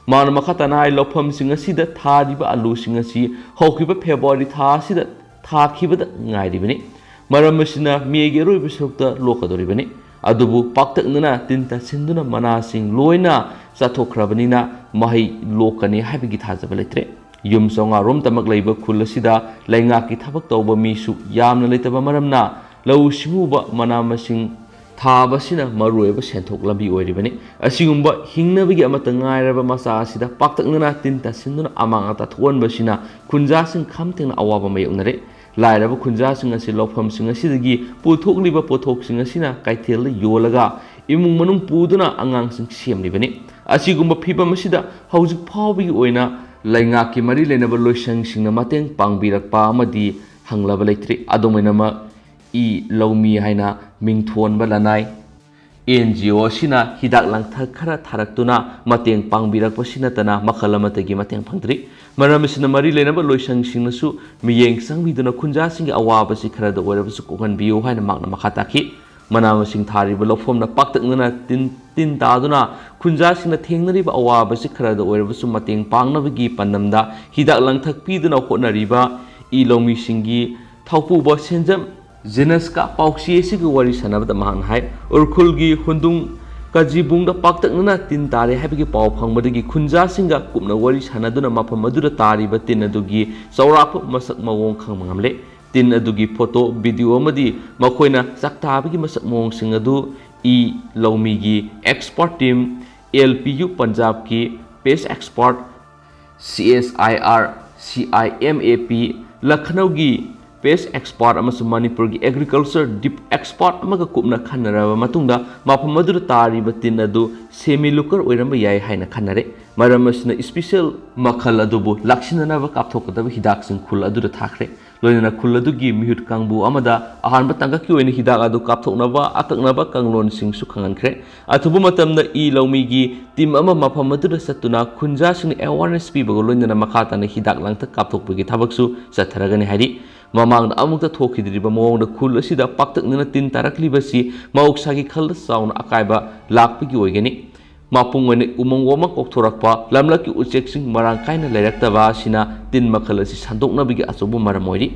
ꯃꯥꯅ ꯃꯈꯥ ꯇꯥꯅ ꯍꯥꯏ, ꯂꯧꯐꯝꯁꯤꯡ ꯑꯁꯤꯗ ꯊꯥꯔꯤꯕ ꯑꯂꯨꯁꯤꯡ ꯑꯁꯤ ꯍꯧꯈꯤꯕ ꯐꯦꯕ꯭ꯔꯨꯋꯥꯔꯤ ꯊꯥ ꯑꯁꯤꯗ ꯊꯥꯈꯤꯕꯗ ꯉꯥꯏꯔꯤꯕꯅꯤ꯫ ꯃꯔꯝ ꯑꯁꯤꯅ ꯃꯦꯒꯤ ꯑꯔꯣꯏꯕ ꯁꯔꯨꯛꯇ ꯂꯣꯛꯀꯗꯧꯔꯤꯕꯅꯤ꯫ ꯑꯗꯨꯕꯨ ꯄꯥꯛꯇꯛꯅꯅ ꯇꯤꯟ ꯇꯥꯁꯤꯟꯗꯨꯅ ꯃꯅꯥꯁꯤꯡ ꯂꯣꯏꯅ ꯆꯥꯊꯣꯛꯈ꯭ꯔꯕꯅꯤꯅ ꯃꯍꯩ ꯂꯣꯛꯀꯅꯤ ꯍꯥꯏꯕꯒꯤ ꯊꯥꯖꯕ ꯂꯩꯇ꯭ꯔꯦ꯫ ꯌꯨꯝ ꯆꯥꯝꯃꯉꯥ ꯔꯣꯝꯇꯃꯛ ꯂꯩꯕ ꯈꯨꯜ ꯑꯁꯤꯗ ꯂꯩꯉꯥꯛꯀꯤ ꯊꯕꯛ ꯇꯧꯕ ꯃꯤꯁꯨ ꯌꯥꯝꯅ ꯂꯩꯇꯕ ꯃꯔꯝꯅ ꯂꯧꯎ ꯁꯤꯡꯎꯕ, ꯃꯅꯥ ꯃꯁꯤꯡ ꯊꯥꯕꯁꯤꯅ ꯃꯔꯨꯑꯣꯏꯕ ꯁꯦꯟꯊꯣꯛ ꯂꯝꯕꯤ ꯑꯣꯏꯔꯤꯕꯅꯤ꯫ ꯑꯁꯤꯒꯨꯝꯕ ꯍꯤꯡꯅꯕꯒꯤ ꯑꯃꯠꯇ ꯉꯥꯏꯔꯕ ꯃꯆꯥ ꯑꯁꯤꯗ ꯄꯥꯛꯇꯛꯅꯅ ꯇꯤꯟ ꯇꯥꯁꯤꯟꯗꯨꯅ ꯑꯃꯥꯡ ꯑꯇꯥ ꯊꯣꯛꯍꯟꯕꯁꯤꯅ ꯈꯨꯟꯖꯥꯁꯤꯡ ꯈꯝ ꯊꯦꯡꯅ ꯑꯋꯥꯕ ꯃꯥꯌꯣꯛꯅꯔꯦ꯫ ꯂꯥꯏꯔꯕ ꯈꯨꯟꯖꯥꯁꯤꯡ ꯑꯁꯤ ꯂꯧꯐꯝꯁꯤꯡ ꯑꯁꯤꯗꯒꯤ ꯄꯨꯊꯣꯛꯂꯤꯕ ꯄꯣꯠꯊꯣꯛꯁꯤꯡ ꯑꯁꯤꯅ ꯀꯩꯊꯦꯜꯗ ꯌꯣꯜꯂꯒ ꯏꯃꯨꯡ ꯃꯅꯨꯡ ꯄꯨꯗꯨꯅ ꯑꯉꯥꯡꯁꯤꯡ ꯁꯦꯝꯂꯤꯕꯅꯤ꯫ ꯑꯁꯤꯒꯨꯝꯕ ꯐꯤꯚꯝ ꯑꯁꯤꯗ ꯍꯧꯖꯤꯛ ꯐꯥꯎꯕꯒꯤ ꯑꯣꯏꯅ ꯂꯩꯉꯥꯛꯀꯤ ꯃꯔꯤ ꯂꯩꯅꯕ ꯂꯣꯏꯁꯪꯁꯤꯡꯅ ꯃꯇꯦꯡ ꯄꯥꯡꯕꯤꯔꯛꯄ ꯑꯃꯗꯤ ꯍꯪꯂꯕ ꯂꯩꯇ꯭ꯔꯤ꯫ ꯑꯗꯨꯝ ꯑꯣꯏꯅꯃꯛ ꯏ ꯂꯧꯃꯤ ꯍꯥꯏꯅ ꯃꯤꯡꯊꯣꯟꯕ ꯂꯅꯥꯏ ꯑꯦꯟ ꯖꯤ ꯑꯣ ꯑꯁꯤꯅ ꯍꯤꯗꯥꯛ ꯂꯥꯡꯊꯛ ꯈꯔ ꯊꯥꯔꯛꯇꯨꯅ ꯃꯇꯦꯡ ꯄꯥꯡꯕꯤꯔꯛꯄꯁꯤ ꯅꯠꯇꯅ ꯃꯈꯜ ꯑꯃꯠꯇꯒꯤ ꯃꯇꯦꯡ ꯐꯪꯗ꯭ꯔꯤ꯫ ꯃꯔꯝ ꯑꯁꯤꯅ ꯃꯔꯤ ꯂꯩꯅꯕ ꯂꯣꯏꯁꯪꯁꯤꯡꯅꯁꯨ ꯃꯤꯠꯌꯦꯡ ꯆꯪꯕꯤꯗꯨꯅ ꯈꯨꯟꯖꯥꯁꯤꯡꯒꯤ ꯑꯋꯥꯕꯁꯤ ꯈꯔꯗ ꯑꯣꯏꯔꯕꯁꯨ ꯀꯣꯛꯍꯟꯕꯤꯌꯨ ꯍꯥꯏꯅ ꯃꯍꯥꯛꯅ ꯃꯈꯥ ꯇꯥꯈꯤ꯫ ꯃꯅꯥ ꯃꯁꯤꯡ ꯊꯥꯔꯤꯕ ꯂꯧꯐꯝꯅ ꯄꯥꯛꯇꯛꯅꯅ ꯇꯤꯟ, ꯇꯤꯟ ꯇꯥꯗꯨꯅ ꯈꯨꯟꯖꯥꯁꯤꯡꯅ ꯊꯦꯡꯅꯔꯤꯕ ꯑꯋꯥꯕꯁꯤ ꯈꯔꯗ ꯑꯣꯏꯔꯕꯁꯨ ꯃꯇꯦꯡ ꯄꯥꯡꯅꯕꯒꯤ ꯄꯥꯟꯗꯝꯗ ꯍꯤꯗꯥꯛ ꯂꯥꯡꯊꯛ ꯄꯤꯗꯨꯅ ꯍꯣꯠꯅꯔꯤꯕ ꯏ ꯂꯧꯃꯤꯁꯤꯡꯒꯤ ꯊꯧꯄꯨꯕ ꯁꯦꯟꯖꯝ ꯖꯦꯅꯁꯀ ꯄꯥꯎꯆꯦ ꯑꯁꯤꯒꯤ ꯋꯥꯔꯤ ꯁꯥꯟꯅꯕꯗ ꯃꯍꯥꯛꯅ ꯍꯥꯏ, ꯎꯔꯈꯨꯜꯒꯤ ꯍꯨꯟꯗꯨꯡ ꯀꯖꯤꯕꯨꯡꯗ ꯄꯥꯛꯇꯛꯅꯅ ꯇꯤꯟ ꯇꯥꯔꯦ ꯍꯥꯏꯕꯒꯤ ꯄꯥꯎ ꯐꯪꯕꯗꯒꯤ ꯈꯨꯟꯖꯥꯁꯤꯡꯒ ꯀꯨꯞꯅ ꯋꯥꯔꯤ ꯁꯥꯟꯅꯗꯨꯅ ꯃꯐꯝ ꯑꯗꯨꯗ ꯇꯥꯔꯤꯕ ꯇꯤꯟ ꯑꯗꯨꯒꯤ ꯆꯥꯎꯔꯥꯛꯄ ꯃꯁꯛ ꯃꯑꯣꯡ ꯈꯪꯕ ꯉꯝꯂꯦ꯫ ꯇꯤꯟ ꯑꯗꯨꯒꯤ ꯐꯣꯇꯣ, ꯚꯤꯗꯤꯑꯣ ꯑꯃꯗꯤ ꯃꯈꯣꯏꯅ ꯆꯥꯛ ꯊꯥꯕꯒꯤ ꯃꯁꯛ ꯃꯑꯣꯡꯁꯤꯡ ꯑꯗꯨ ꯏ ꯂꯧꯃꯤꯒꯤ expert team, L P U ꯄꯟꯖꯥꯕꯀꯤ pest expert, C S I R, C I M A P, ꯂꯈꯅꯧꯒꯤ ꯄꯦꯁ ꯑꯦꯛꯁꯄꯔꯠ ꯑꯃꯁꯨꯡ ꯃꯅꯤꯄꯨꯔꯒꯤ ꯑꯦꯒ꯭ꯔꯤꯀꯜꯆꯔ ꯗꯤꯞ ꯑꯦꯛꯁꯄꯔꯠ ꯑꯃꯒ ꯀꯨꯞꯅ ꯈꯟꯅꯔꯕ ꯃꯇꯨꯡꯗ ꯃꯐꯝ ꯑꯗꯨꯗ ꯇꯥꯔꯤꯕ ꯇꯤꯟ ꯑꯗꯨ ꯁꯦꯃꯤ ꯂꯨꯀꯔ ꯑꯣꯏꯔꯝꯕ ꯌꯥꯏ ꯍꯥꯏꯅ ꯈꯟꯅꯔꯦ꯫ ꯃꯔꯝ ꯑꯁꯤꯅ ꯏꯁꯄꯤꯁꯦꯜ ꯃꯈꯜ ꯑꯗꯨꯕꯨ ꯂꯥꯛꯁꯤꯟꯅꯅꯕ ꯀꯥꯞꯊꯣꯛꯀꯗꯕ ꯍꯤꯗꯥꯛꯁꯤꯡ ꯈꯨꯜ ꯑꯗꯨꯗ ꯊꯥꯈ꯭ꯔꯦ꯫ ꯂꯣꯏꯅꯅ ꯈꯨꯜ ꯑꯗꯨꯒꯤ ꯃꯤꯍꯨꯠ ꯀꯥꯡꯕꯨ ꯑꯃꯗ ꯑꯍꯥꯟꯕ ꯇꯥꯡꯀꯛꯀꯤ ꯑꯣꯏꯅ ꯍꯤꯗꯥꯛ ꯑꯗꯨ ꯀꯥꯞꯊꯣꯛꯅꯕ ꯑꯀꯛꯅꯕ ꯀꯥꯡꯂꯣꯟꯁꯤꯡꯁꯨ ꯈꯪꯍꯟꯈ꯭ꯔꯦ꯫ ꯑꯊꯨꯕ ꯃꯇꯝꯗ ꯏ ꯂꯧꯃꯤꯒꯤ ꯇꯤꯝ ꯑꯃ ꯃꯐꯝ ꯑꯗꯨꯗ ꯆꯠꯇꯨꯅ ꯈꯨꯟꯖꯥꯁꯤꯡꯅ ꯑꯦꯋꯥꯔꯅꯦꯁ ꯄꯤꯕꯒ ꯂꯣꯏꯅꯅ ꯃꯈꯥ ꯇꯥꯅ ꯍꯤꯗꯥꯛ ꯂꯥꯡꯊꯛ ꯀꯥꯞꯊꯣꯛꯄꯒꯤ ꯊꯕꯛꯁꯨ ꯆꯠꯊꯔꯒꯅꯤ ꯍꯥꯏꯔꯤ꯫ ꯃꯃꯥꯡꯗ ꯑꯃꯨꯛꯇ ꯊꯣꯛꯈꯤꯗ꯭ꯔꯤꯕ ꯃꯑꯣꯡꯗ ꯈꯨꯜ ꯑꯁꯤꯗ ꯄꯥꯛꯇꯛꯅꯅ ꯇꯤꯟ ꯇꯥꯔꯛꯂꯤꯕꯁꯤ ꯃꯍꯧꯁꯥꯒꯤ ꯈꯜꯗ ꯆꯥꯎꯅ ꯑꯀꯥꯏꯕ ꯂꯥꯛꯄꯒꯤ ꯑꯣꯏꯒꯅꯤ꯫ ꯃꯄꯨꯡ ꯑꯣꯏꯅ ꯎꯃꯪ ꯋꯥꯃꯪ ꯀꯣꯛꯊꯣꯔꯛꯄ, ꯂꯝꯂꯛꯀꯤ ꯎꯆꯦꯛꯁꯤꯡ ꯃꯔꯥꯡ ꯀꯥꯏꯅ ꯂꯩꯔꯛꯇꯕ ꯑꯁꯤꯅ ꯇꯤꯟ ꯃꯈꯜ ꯑꯁꯤ ꯁꯟꯗꯣꯛꯅꯕꯒꯤ ꯑꯆꯧꯕ ꯃꯔꯝ ꯑꯣꯏꯔꯤ꯫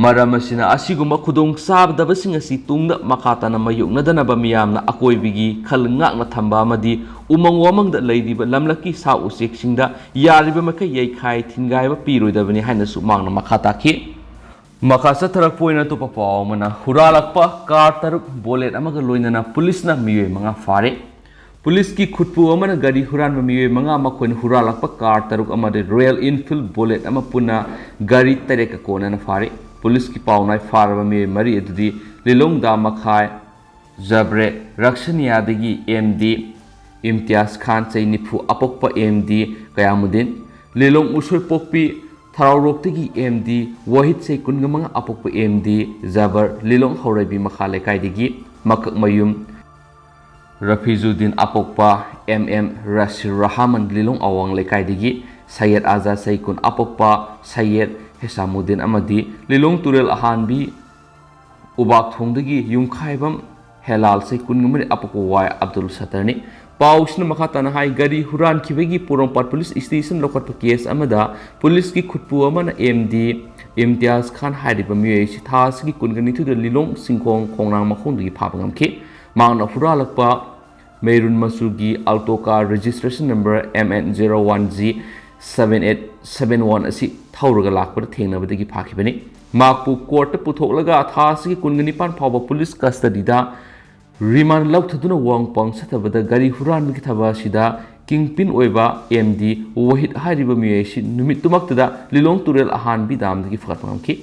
ꯃꯔꯝ ꯑꯁꯤꯅ ꯑꯁꯤꯒꯨꯝꯕ ꯈꯨꯗꯣꯡ ꯆꯥꯗꯕꯁꯤꯡ ꯑꯁꯤ ꯇꯨꯡꯗ ꯃꯈꯥ ꯇꯥꯅ ꯃꯥꯌꯣꯛꯅꯗꯅꯕ ꯃꯤꯌꯥꯝꯅ ꯑꯀꯣꯏꯕꯒꯤ ꯈꯜ ꯉꯥꯛꯅ ꯊꯝꯕ ꯑꯃꯗꯤ ꯎꯃꯪ ꯋꯥꯃꯪꯗ ꯂꯩꯔꯤꯕ ꯂꯝꯂꯛꯀꯤ ꯁꯥ ꯎꯆꯦꯛꯁꯤꯡꯗ ꯌꯥꯔꯤꯕ ꯃꯈꯩ ꯌꯩꯈꯥꯏ ꯊꯤꯟꯒꯥꯏꯕ ꯄꯤꯔꯣꯏꯗꯕꯅꯤ ꯍꯥꯏꯅꯁꯨ ꯃꯍꯥꯛꯅ ꯃꯈꯥ ꯇꯥꯈꯤ꯫ ꯃꯈꯥ ꯆꯠꯊꯔꯛꯄ ꯑꯣꯏꯅ ꯑꯇꯣꯞꯄ ꯄꯥꯎ ꯑꯃꯅ, ꯍꯨꯔꯥꯜꯂꯛꯄ ꯀꯥꯔ ꯇꯔꯨꯛ ꯕꯣꯂꯦꯠ ꯑꯃꯒ ꯂꯣꯏꯅꯅ ꯄꯨꯂꯤꯁꯅ ꯃꯤꯑꯣꯏ ꯃꯉꯥ ꯐꯥꯔꯦ꯫ ꯄꯨꯂꯤꯁꯀꯤ ꯈꯨꯠꯄꯨ ꯑꯃꯅ ꯒꯥꯔꯤ ꯍꯨꯔꯥꯟꯕ ꯃꯤꯑꯣꯏ ꯃꯉꯥ, ꯃꯈꯣꯏꯅ ꯍꯨꯔꯥꯜꯂꯛꯄ ꯀꯥꯔ ꯇꯔꯨꯛ ꯑꯃꯗꯤ ꯔꯣꯌꯦꯜ ꯏꯟꯐꯤꯜꯗ ꯕꯣꯂꯦꯠ ꯑꯃ ꯄꯨꯟꯅ ꯒꯥꯔꯤ ꯇꯔꯦꯠꯀ ꯀꯣꯟꯅꯅ ꯐꯥꯔꯦ꯫ ꯄꯨꯂꯤꯁꯀꯤ ꯄꯥꯎꯅꯥꯏ ꯐꯥꯔꯕ ꯃꯤꯑꯣꯏ ꯃꯔꯤ ꯑꯗꯨꯗꯤ ꯂꯤꯂꯣꯡ ꯗꯥ ꯃꯈꯥꯏ, ꯖꯕ꯭ꯔꯦ, ꯔꯛꯁꯅꯤꯌꯥꯗꯒꯤ ꯑꯦꯝ ꯗꯤ ꯏꯝꯇꯤꯌꯥꯖ ꯈꯥꯟ, ꯆꯍꯤ ꯅꯤꯐꯨ, ꯑꯄꯣꯛꯄ ꯑꯦꯝ ꯗꯤ ꯀꯌꯥꯃꯨꯗꯤꯟ, ꯂꯤꯂꯣꯡ ꯎꯁꯣꯏꯄꯣꯛꯄꯤ ꯊꯔꯥꯎꯔꯣꯛꯇꯒꯤ ꯑꯦꯝ ꯗꯤ ꯋꯥꯍꯤꯗ, ꯆꯍꯤ ꯀꯨꯟꯒ ꯃꯉꯥ, ꯑꯄꯣꯛꯄ ꯑꯦꯝ ꯗꯤ ꯖꯕꯔ, ꯂꯤꯂꯣꯡ ꯍꯧꯔꯩꯕꯤ ꯃꯈꯥ ꯂꯩꯀꯥꯏꯗꯒꯤ ꯃꯀꯛꯃꯌꯨꯝ ꯔꯐꯤꯖꯨꯗꯤꯟ, ꯑꯄꯣꯛꯄ ꯑꯦꯝ ꯑꯦꯝ ꯔꯁꯤꯔ ꯔꯍꯃꯟ, ꯂꯤꯂꯣꯡ ꯑꯋꯥꯡ ꯂꯩꯀꯥꯏꯗꯒꯤ ꯁꯩꯌꯦꯗ ꯑꯖꯥ, ꯆꯍꯤ ꯀꯨꯟ, ꯑꯄꯣꯛꯄ ꯁꯩꯌꯦꯗ ꯍꯦꯁꯥꯃꯨꯗꯤꯟ ꯑꯃꯗꯤ ꯂꯤꯂꯣꯡ ꯇꯨꯔꯦꯜ ꯑꯍꯥꯟꯕꯤ ꯎꯕꯥꯛꯊꯣꯡꯗꯒꯤ ꯌꯨꯝꯈꯥꯏꯕꯝ ꯍꯦꯂꯥꯜ, ꯆꯍꯤ ꯀꯨꯟꯒ ꯃꯔꯤ, ꯑꯄꯣꯛꯄ ꯋꯥꯏ ꯑꯕꯗꯨꯜ ꯁꯠꯇꯔꯅꯤ꯫ ꯄꯥꯎꯁꯤꯅ ꯃꯈꯥ ꯇꯥꯅ ꯍꯥꯏ, ꯒꯥꯔꯤ ꯍꯨꯔꯥꯟꯈꯤꯕꯒꯤ ꯄꯣꯔꯣꯝꯄꯥꯠ ꯄꯨꯂꯤꯁ ꯁ꯭ꯇꯦꯁꯟ ꯂꯧꯈꯠꯄ ꯀꯦꯁ ꯑꯃꯗ ꯄꯨꯂꯤꯁꯀꯤ ꯈꯨꯠꯄꯨ ꯑꯃꯅ ꯑꯦꯝ ꯗꯤ ꯏꯝꯇꯤꯌꯥꯖ ꯈꯥꯟ ꯍꯥꯏꯔꯤꯕ ꯃꯤꯑꯣꯏ ꯑꯁꯤ ꯊꯥ ꯑꯁꯤꯒꯤ ꯀꯨꯟꯒ ꯅꯤꯊꯣꯏꯗ ꯂꯤꯂꯣꯡ ꯆꯤꯡꯈꯣꯡ ꯈꯣꯡꯅꯥꯡ ꯃꯈꯣꯡꯗꯒꯤ ꯐꯥꯕ ꯉꯝꯈꯤ꯫ ꯃꯍꯥꯛꯅ ꯍꯨꯔꯥꯜꯂꯛꯄ ꯃꯦꯔꯨꯟ ꯃꯆꯨꯒꯤ Alto car registration number M N zero one G seven eight seven one ꯑꯁꯤ ꯊꯧꯔꯒ ꯂꯥꯛꯄꯗ ꯊꯦꯡꯅꯕꯗꯒꯤ ꯐꯥꯈꯤꯕꯅꯤ꯫ ꯃꯍꯥꯛꯄꯨ ꯀꯣꯔꯠꯇ ꯄꯨꯊꯣꯛꯂꯒ ꯊꯥ ꯑꯁꯤꯒꯤ ꯀꯨꯟꯒ ꯅꯤꯄꯥꯟ ꯐꯥꯎꯕ ꯄꯨꯂꯤꯁ ꯀꯁꯇꯗꯤꯗ ꯔꯤꯃꯥꯟ ꯂꯧꯊꯗꯨꯅ ꯋꯥꯡꯄꯥꯡ ꯆꯠꯊꯕꯗ ꯒꯥꯔꯤ ꯍꯨꯔꯥꯟꯕꯒꯤ ꯊꯕꯛ ꯑꯁꯤꯗ ꯀꯤꯡ ꯄꯤꯟ ꯑꯣꯏꯕ ꯑꯦꯝ ꯗꯤ ꯋꯥꯍꯤꯗ ꯍꯥꯏꯔꯤꯕ ꯃꯤꯑꯣꯏ ꯑꯁꯤ ꯅꯨꯃꯤꯠꯇꯨꯃꯛꯇꯗ ꯂꯤꯂꯣꯡ ꯇꯨꯔꯦꯜ ꯑꯍꯥꯟꯕꯤ ꯗꯥꯝꯗꯒꯤ ꯐꯒꯠꯄ ꯉꯝꯈꯤ꯫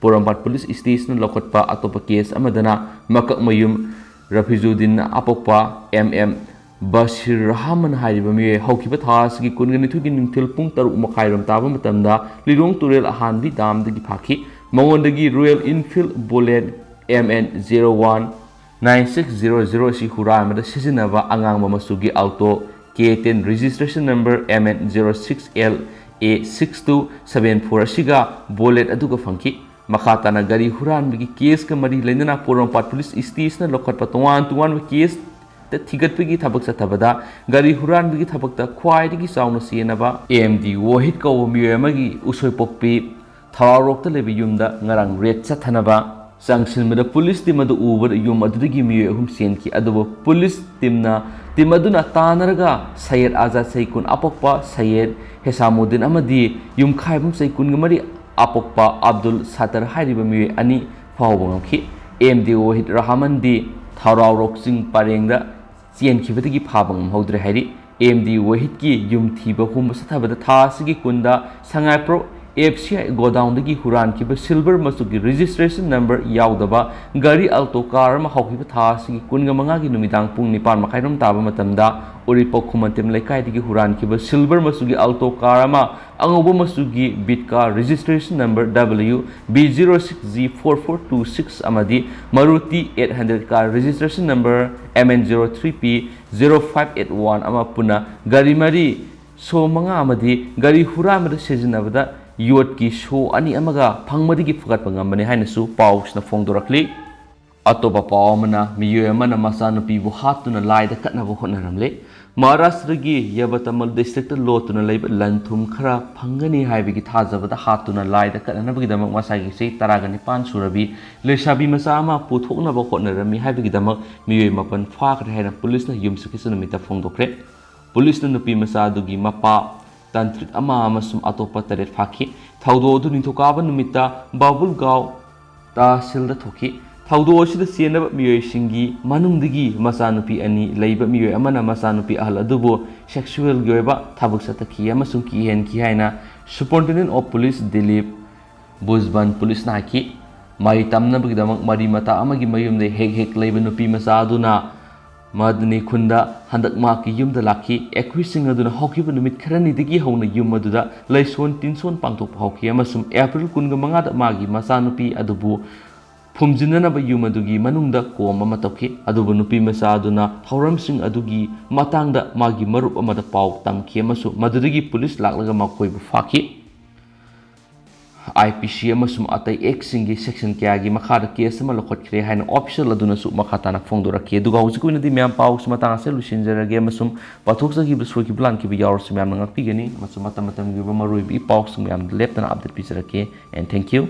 ꯄꯣꯔꯣꯝꯄꯥꯠ ꯄꯨꯂꯤꯁ ꯁ꯭ꯇꯦꯁꯟꯅ ꯂꯧꯈꯠꯄ ꯑꯇꯣꯞꯄ ꯀꯦꯁ ꯑꯃꯗꯅ ꯃꯀꯛꯃꯌꯨꯝ ꯔꯐꯤꯖꯨꯗꯤꯟꯅ ꯑꯄꯣꯛꯄ ꯑꯦꯝ ꯑꯦꯝ ꯕꯁꯤꯔ ꯔꯍꯃꯟ ꯍꯥꯏꯔꯤꯕ ꯃꯤꯑꯣꯏ ꯍꯧꯈꯤꯕ ꯊꯥ ꯑꯁꯤꯒꯤ ꯀꯨꯟꯒ ꯅꯤꯊꯣꯏꯒꯤ ꯅꯨꯡꯊꯤꯜ ꯄꯨꯡ ꯇꯔꯨꯛ ꯃꯈꯥꯏꯔꯣꯝ ꯇꯥꯕ ꯃꯇꯝꯗ ꯂꯤꯂꯣꯡ ꯇꯨꯔꯦꯜ ꯑꯍꯥꯟꯕꯤ ꯗꯥꯝꯗꯒꯤ ꯐꯥꯈꯤ꯫ ꯃꯉꯣꯟꯗꯒꯤ Royal Enfield Bullet M N zero one nine six zero zero ꯑꯁꯤ ꯍꯨꯔꯥꯟꯕꯗ ꯁꯤꯖꯤꯟꯅꯕ ꯑꯉꯥꯡꯕ ꯃꯆꯨꯒꯤ Alto K ten registration number M N zero six L A six two seven four ꯑꯁꯤꯒ bullet ꯑꯗꯨꯒ ꯐꯪꯈꯤ꯫ ꯃꯈꯥ ꯇꯥꯅ ꯒꯥꯔꯤ ꯍꯨꯔꯥꯟꯕꯒꯤ ꯀꯦꯁꯀ ꯃꯔꯤ ꯂꯩꯅꯅ ꯄꯣꯔꯣꯝꯄꯥꯠ ꯄꯨꯂꯤꯁ ꯏꯁꯇꯦꯁꯟꯅ ꯂꯧꯈꯠꯄ ꯇꯣꯉꯥꯟ ꯇꯣꯉꯥꯟꯕ ꯀꯦꯁꯇ ꯊꯤꯒꯠꯄꯒꯤ ꯊꯕꯛ ꯆꯠꯊꯕꯗ ꯒꯥꯔꯤ ꯍꯨꯔꯥꯟꯕꯒꯤ ꯊꯕꯛꯇ ꯈ꯭ꯋꯥꯏꯗꯒꯤ ꯆꯥꯎꯅ ꯆꯦꯟꯅꯕ A M D ꯋꯥꯍꯤꯠ ꯀꯧꯕ ꯃꯤꯑꯣꯏ ꯑꯃꯒꯤ ꯎꯁꯣꯏꯄꯣꯛꯄꯤ ꯊꯧꯔꯥꯎꯔꯣꯛꯇ ꯂꯩꯕ ꯌꯨꯝꯗ ꯉꯔꯥꯡ ꯔꯦꯗ ꯆꯠꯊꯅꯕ ꯆꯪꯁꯤꯟꯕꯗ ꯄꯨꯂꯤꯁ ꯇꯤꯝ ꯑꯗꯨ ꯎꯕꯗ ꯌꯨꯝ ꯑꯗꯨꯗꯒꯤ ꯃꯤꯑꯣꯏ ꯑꯍꯨꯝ ꯆꯦꯟꯈꯤ꯫ ꯑꯗꯨꯕꯨ ꯄꯨꯂꯤꯁ ꯇꯤꯝꯅ, ꯇꯤꯝ ꯑꯗꯨꯅ ꯇꯥꯟꯅꯔꯒ ꯁꯌꯦꯗ ꯑꯖꯥꯗ ꯆꯍꯤ ꯀꯨꯟ ꯑꯄꯣꯛꯄ ꯁꯌꯦꯗ ꯍꯦꯁꯥꯃꯨꯗꯤꯟ ꯑꯃꯗꯤ ꯌꯨꯝꯈꯥꯏꯕꯝ ꯆꯍꯤ ꯀꯨꯟꯒ ꯃꯔꯤ ꯑꯄꯣꯛꯄ ꯑꯕꯗꯨꯜ ꯁꯠꯇꯔ ꯍꯥꯏꯔꯤꯕ ꯃꯤꯑꯣꯏ ꯑꯅꯤ ꯐꯥꯍꯧꯕ ꯉꯝꯈꯤ꯫ A M D ꯋꯥꯍꯤꯗ ꯔꯍꯃꯟꯗꯤ ꯊꯧꯔꯥꯎꯔꯣꯛ ꯆꯤꯡ ꯄꯔꯦꯡꯗ ꯆꯦꯟꯈꯤꯕꯗꯒꯤ ꯐꯥꯕ ꯉꯝꯍꯧꯗ꯭ꯔꯦ ꯍꯥꯏꯔꯤ꯫ A M D ꯋꯥꯍꯤꯗꯀꯤ ꯌꯨꯝ ꯊꯤꯕ ꯍꯨꯝꯕ ꯆꯠꯊꯕꯗ ꯊꯥ ꯑꯁꯤꯒꯤ ꯀꯨꯟꯗ ꯁꯉꯥꯏꯄ꯭ꯔꯧ F C I ꯒꯣꯗꯥꯎꯟꯗꯒꯤ ꯍꯨꯔꯥꯟꯈꯤꯕ silver ꯃꯆꯨꯒꯤ registration number ꯌꯥꯎꯗꯕ ꯒꯥꯔꯤ Alto car ꯑꯃ ꯍꯧꯈꯤꯕ ꯊꯥ ꯑꯁꯤꯒꯤ ꯀꯨꯟꯒ ꯃꯉꯥꯒꯤ ꯅꯨꯃꯤꯗꯥꯡ ꯄꯨꯡ ꯅꯤꯄꯥꯟ ꯃꯈꯥꯏꯔꯣꯝ ꯇꯥꯕ ꯃꯇꯝꯗ ꯎꯔꯤꯄꯣꯛ ꯈꯨꯃꯟꯇꯦꯝ ꯂꯩꯀꯥꯏꯗꯒꯤ ꯍꯨꯔꯥꯟꯈꯤꯕ silver ꯃꯆꯨꯒꯤ Alto car ꯑꯃ, ꯑꯉꯧꯕ ꯃꯆꯨꯒꯤ Beat car registration number W B zero six G four four two six ꯑꯃꯗꯤ Maruti eight hundred car registration number M N zero three P zero five eight one ꯑꯃ ꯄꯨꯟꯅ ꯒꯥꯔꯤ ꯃꯔꯤ, ꯁꯣ ꯃꯉꯥ ꯑꯃꯗꯤ ꯒꯥꯔꯤ ꯍꯨꯔꯥꯟꯕꯗ ꯁꯤꯖꯤꯟꯅꯕꯗ ꯌꯣꯠꯀꯤ ꯁꯣ ꯑꯅꯤ ꯑꯃꯒ ꯐꯪꯕꯗꯒꯤ ꯐꯒꯠꯄ ꯉꯝꯕꯅꯤ ꯍꯥꯏꯅꯁꯨ ꯄꯥꯎꯁꯤꯅ ꯐꯣꯡꯗꯣꯔꯛꯂꯤ꯫ ꯑꯇꯣꯞꯄ ꯄꯥꯎ ꯑꯃꯅ, ꯃꯤꯑꯣꯏ ꯑꯃꯅ ꯃꯆꯥꯅꯨꯄꯤꯕꯨ ꯍꯥꯠꯇꯨꯅ ꯂꯥꯏꯗ ꯀꯠꯅꯕ ꯍꯣꯠꯅꯔꯝꯂꯦ꯫ ꯃꯍꯥꯔꯥꯁꯇ꯭ꯔꯒꯤ ꯌꯕꯇꯃꯜ ꯗꯤꯁꯇ꯭ꯔꯤꯛꯇ ꯂꯣꯠꯇꯨꯅ ꯂꯩꯕ ꯂꯟ ꯊꯨꯝ ꯈꯔ ꯐꯪꯒꯅꯤ ꯍꯥꯏꯕꯒꯤ ꯊꯥꯖꯕꯗ ꯍꯥꯠꯇꯨꯅ ꯂꯥꯏꯗ ꯀꯠꯅꯅꯕꯒꯤꯗꯃꯛ ꯃꯁꯥꯒꯤ ꯆꯍꯤ ꯇꯔꯥꯒ ꯅꯤꯄꯥꯟ ꯁꯨꯔꯕꯤ ꯂꯩꯁꯥꯕꯤ ꯃꯆꯥ ꯑꯃ ꯄꯨꯊꯣꯛꯅꯕ ꯍꯣꯠꯅꯔꯝꯃꯤ ꯍꯥꯏꯕꯒꯤꯗꯃꯛ ꯃꯤꯑꯣꯏ ꯃꯥꯄꯟ ꯐꯥꯈ꯭ꯔꯦ ꯍꯥꯏꯅ ꯄꯨꯂꯤꯁꯅ ꯌꯨꯝꯁꯀꯩꯁ ꯅꯨꯃꯤꯠꯇ ꯐꯣꯡꯗꯣꯛꯈ꯭ꯔꯦ꯫ ꯄꯨꯂꯤꯁꯅ ꯅꯨꯄꯤ ꯃꯆꯥ ꯑꯗꯨꯒꯤ ꯃꯄꯥ, ꯇꯥꯟꯇ꯭ꯔꯤꯛ ꯑꯃ ꯑꯃꯁꯨꯡ ꯑꯇꯣꯞꯄ ꯇꯔꯦꯠ ꯐꯥꯈꯤ꯫ ꯊꯧꯗꯣꯛ ꯑꯗꯨ ꯅꯤꯡꯊꯧꯀꯥꯕ ꯅꯨꯃꯤꯠꯇ ꯕꯥꯕꯨꯜꯒꯥꯎ ꯇꯥꯁꯤꯜꯗ ꯊꯣꯛꯈꯤ꯫ ꯊꯧꯗꯣꯛ ꯑꯁꯤꯗ ꯆꯦꯟꯅꯕ ꯃꯤꯑꯣꯏꯁꯤꯡꯒꯤ ꯃꯅꯨꯡꯗꯒꯤ ꯃꯆꯥꯅꯨꯄꯤ ꯑꯅꯤ ꯂꯩꯕ ꯃꯤꯑꯣꯏ ꯑꯃꯅ ꯃꯆꯥꯅꯨꯄꯤ ꯑꯍꯜ ꯑꯗꯨꯕꯨ ꯁꯦꯛꯁꯨꯋꯦꯜꯒꯤ ꯑꯣꯏꯕ ꯊꯕꯛ ꯆꯠꯊꯈꯤ ꯑꯃꯁꯨꯡ ꯀꯤꯍꯟꯈꯤ ꯍꯥꯏꯅ Superintendent of Police ꯗꯤꯂꯤꯞ ꯕꯨꯖꯕꯟ ꯄꯨꯂꯤꯁꯅ ꯍꯥꯏꯈꯤ꯫ ꯃꯍꯩ ꯇꯝꯅꯕꯒꯤꯗꯃꯛ ꯃꯔꯤ ꯃꯇꯥ ꯑꯃꯒꯤ ꯃꯌꯨꯝꯗ ꯍꯦꯛ ꯍꯦꯛ ꯂꯩꯕ ꯅꯨꯄꯤ ꯃꯆꯥ ꯑꯗꯨꯅ ꯃꯗꯅꯤ ꯈꯨꯟꯗ ꯍꯟꯗꯛ ꯃꯍꯥꯛꯀꯤ ꯌꯨꯝꯗ ꯂꯥꯛꯈꯤ꯫ ꯑꯩꯈꯣꯏꯁꯤꯡ ꯑꯗꯨꯅ ꯍꯧꯈꯤꯕ ꯅꯨꯃꯤꯠ ꯈꯔꯅꯤꯗꯒꯤ ꯍꯧꯅ ꯌꯨꯝ ꯑꯗꯨꯗ ꯂꯩꯁꯣꯟ ꯇꯤꯟꯁꯣꯟ ꯄꯥꯡꯊꯣꯛꯄ ꯍꯧꯈꯤ ꯑꯃꯁꯨꯡ ꯑꯦꯄ꯭ꯔꯤꯜ ꯀꯨꯟꯒ ꯃꯉꯥꯗ ꯃꯥꯒꯤ ꯃꯆꯥꯅꯨꯄꯤ ꯑꯗꯨꯕꯨ ꯐꯨꯝꯖꯤꯟꯅꯅꯕ ꯌꯨꯝ ꯑꯗꯨꯒꯤ ꯃꯅꯨꯡꯗ ꯀꯣꯝ ꯑꯃ ꯇꯧꯈꯤ꯫ ꯑꯗꯨꯕꯨ ꯅꯨꯄꯤ ꯃꯆꯥ ꯑꯗꯨꯅ ꯊꯧꯔꯝꯁꯤꯡ ꯑꯗꯨꯒꯤ ꯃꯇꯥꯡꯗ ꯃꯥꯒꯤ ꯃꯔꯨꯞ ꯑꯃꯗ ꯄꯥꯎ ꯇꯝꯈꯤ ꯑꯃꯁꯨꯡ ꯃꯗꯨꯗꯒꯤ ꯄꯨꯂꯤꯁ ꯂꯥꯛꯂꯒ ꯃꯈꯣꯏꯕꯨ ꯐꯥꯈꯤ꯫ ꯑꯥꯏ ꯄꯤ ꯁꯤ ꯑꯃꯁꯨꯡ ꯑꯇꯩ ꯑꯦꯛꯁꯤꯡꯒꯤ ꯁꯦꯛꯁꯟ ꯀꯌꯥꯒꯤ ꯃꯈꯥꯗ ꯀꯦꯁ ꯑꯃ ꯂꯧꯈꯠꯈ꯭ꯔꯦ ꯍꯥꯏꯅ ꯑꯣꯐꯤꯁꯤꯌꯦꯜ ꯑꯗꯨꯅꯁꯨ ꯃꯈꯥ ꯇꯥꯅ ꯐꯣꯡꯗꯣꯔꯛꯈꯤ꯫ ꯑꯗꯨꯒ ꯍꯧꯖꯤꯛꯀꯤ ꯑꯣꯏꯅꯗꯤ ꯃꯌꯥꯝ ꯄꯥꯎꯁꯤ ꯃꯇꯥꯡ ꯑꯁꯤꯗ ꯂꯣꯏꯁꯤꯟꯖꯔꯒꯦ ꯑꯃꯁꯨꯡ ꯄꯥꯊꯣꯛꯆꯈꯤꯕ ꯁꯣꯏꯈꯤꯕ ꯂꯥꯟꯈꯤꯕ ꯌꯥꯎꯔꯁꯨ ꯃꯌꯥꯝꯅ ꯉꯥꯛꯄꯤꯒꯅꯤ ꯑꯃꯁꯨꯡ ꯃꯇꯝ ꯃꯇꯝꯒꯤ ꯑꯣꯏꯕ ꯃꯔꯨꯑꯣꯏꯕ ꯏ ꯄꯥꯎꯁꯤꯡ ꯃꯌꯥꯝꯗꯨ ꯂꯦꯞꯇꯅ ꯑꯞꯗꯦꯠ ꯄꯤꯖꯔꯛꯀꯦ꯫ And thank you꯫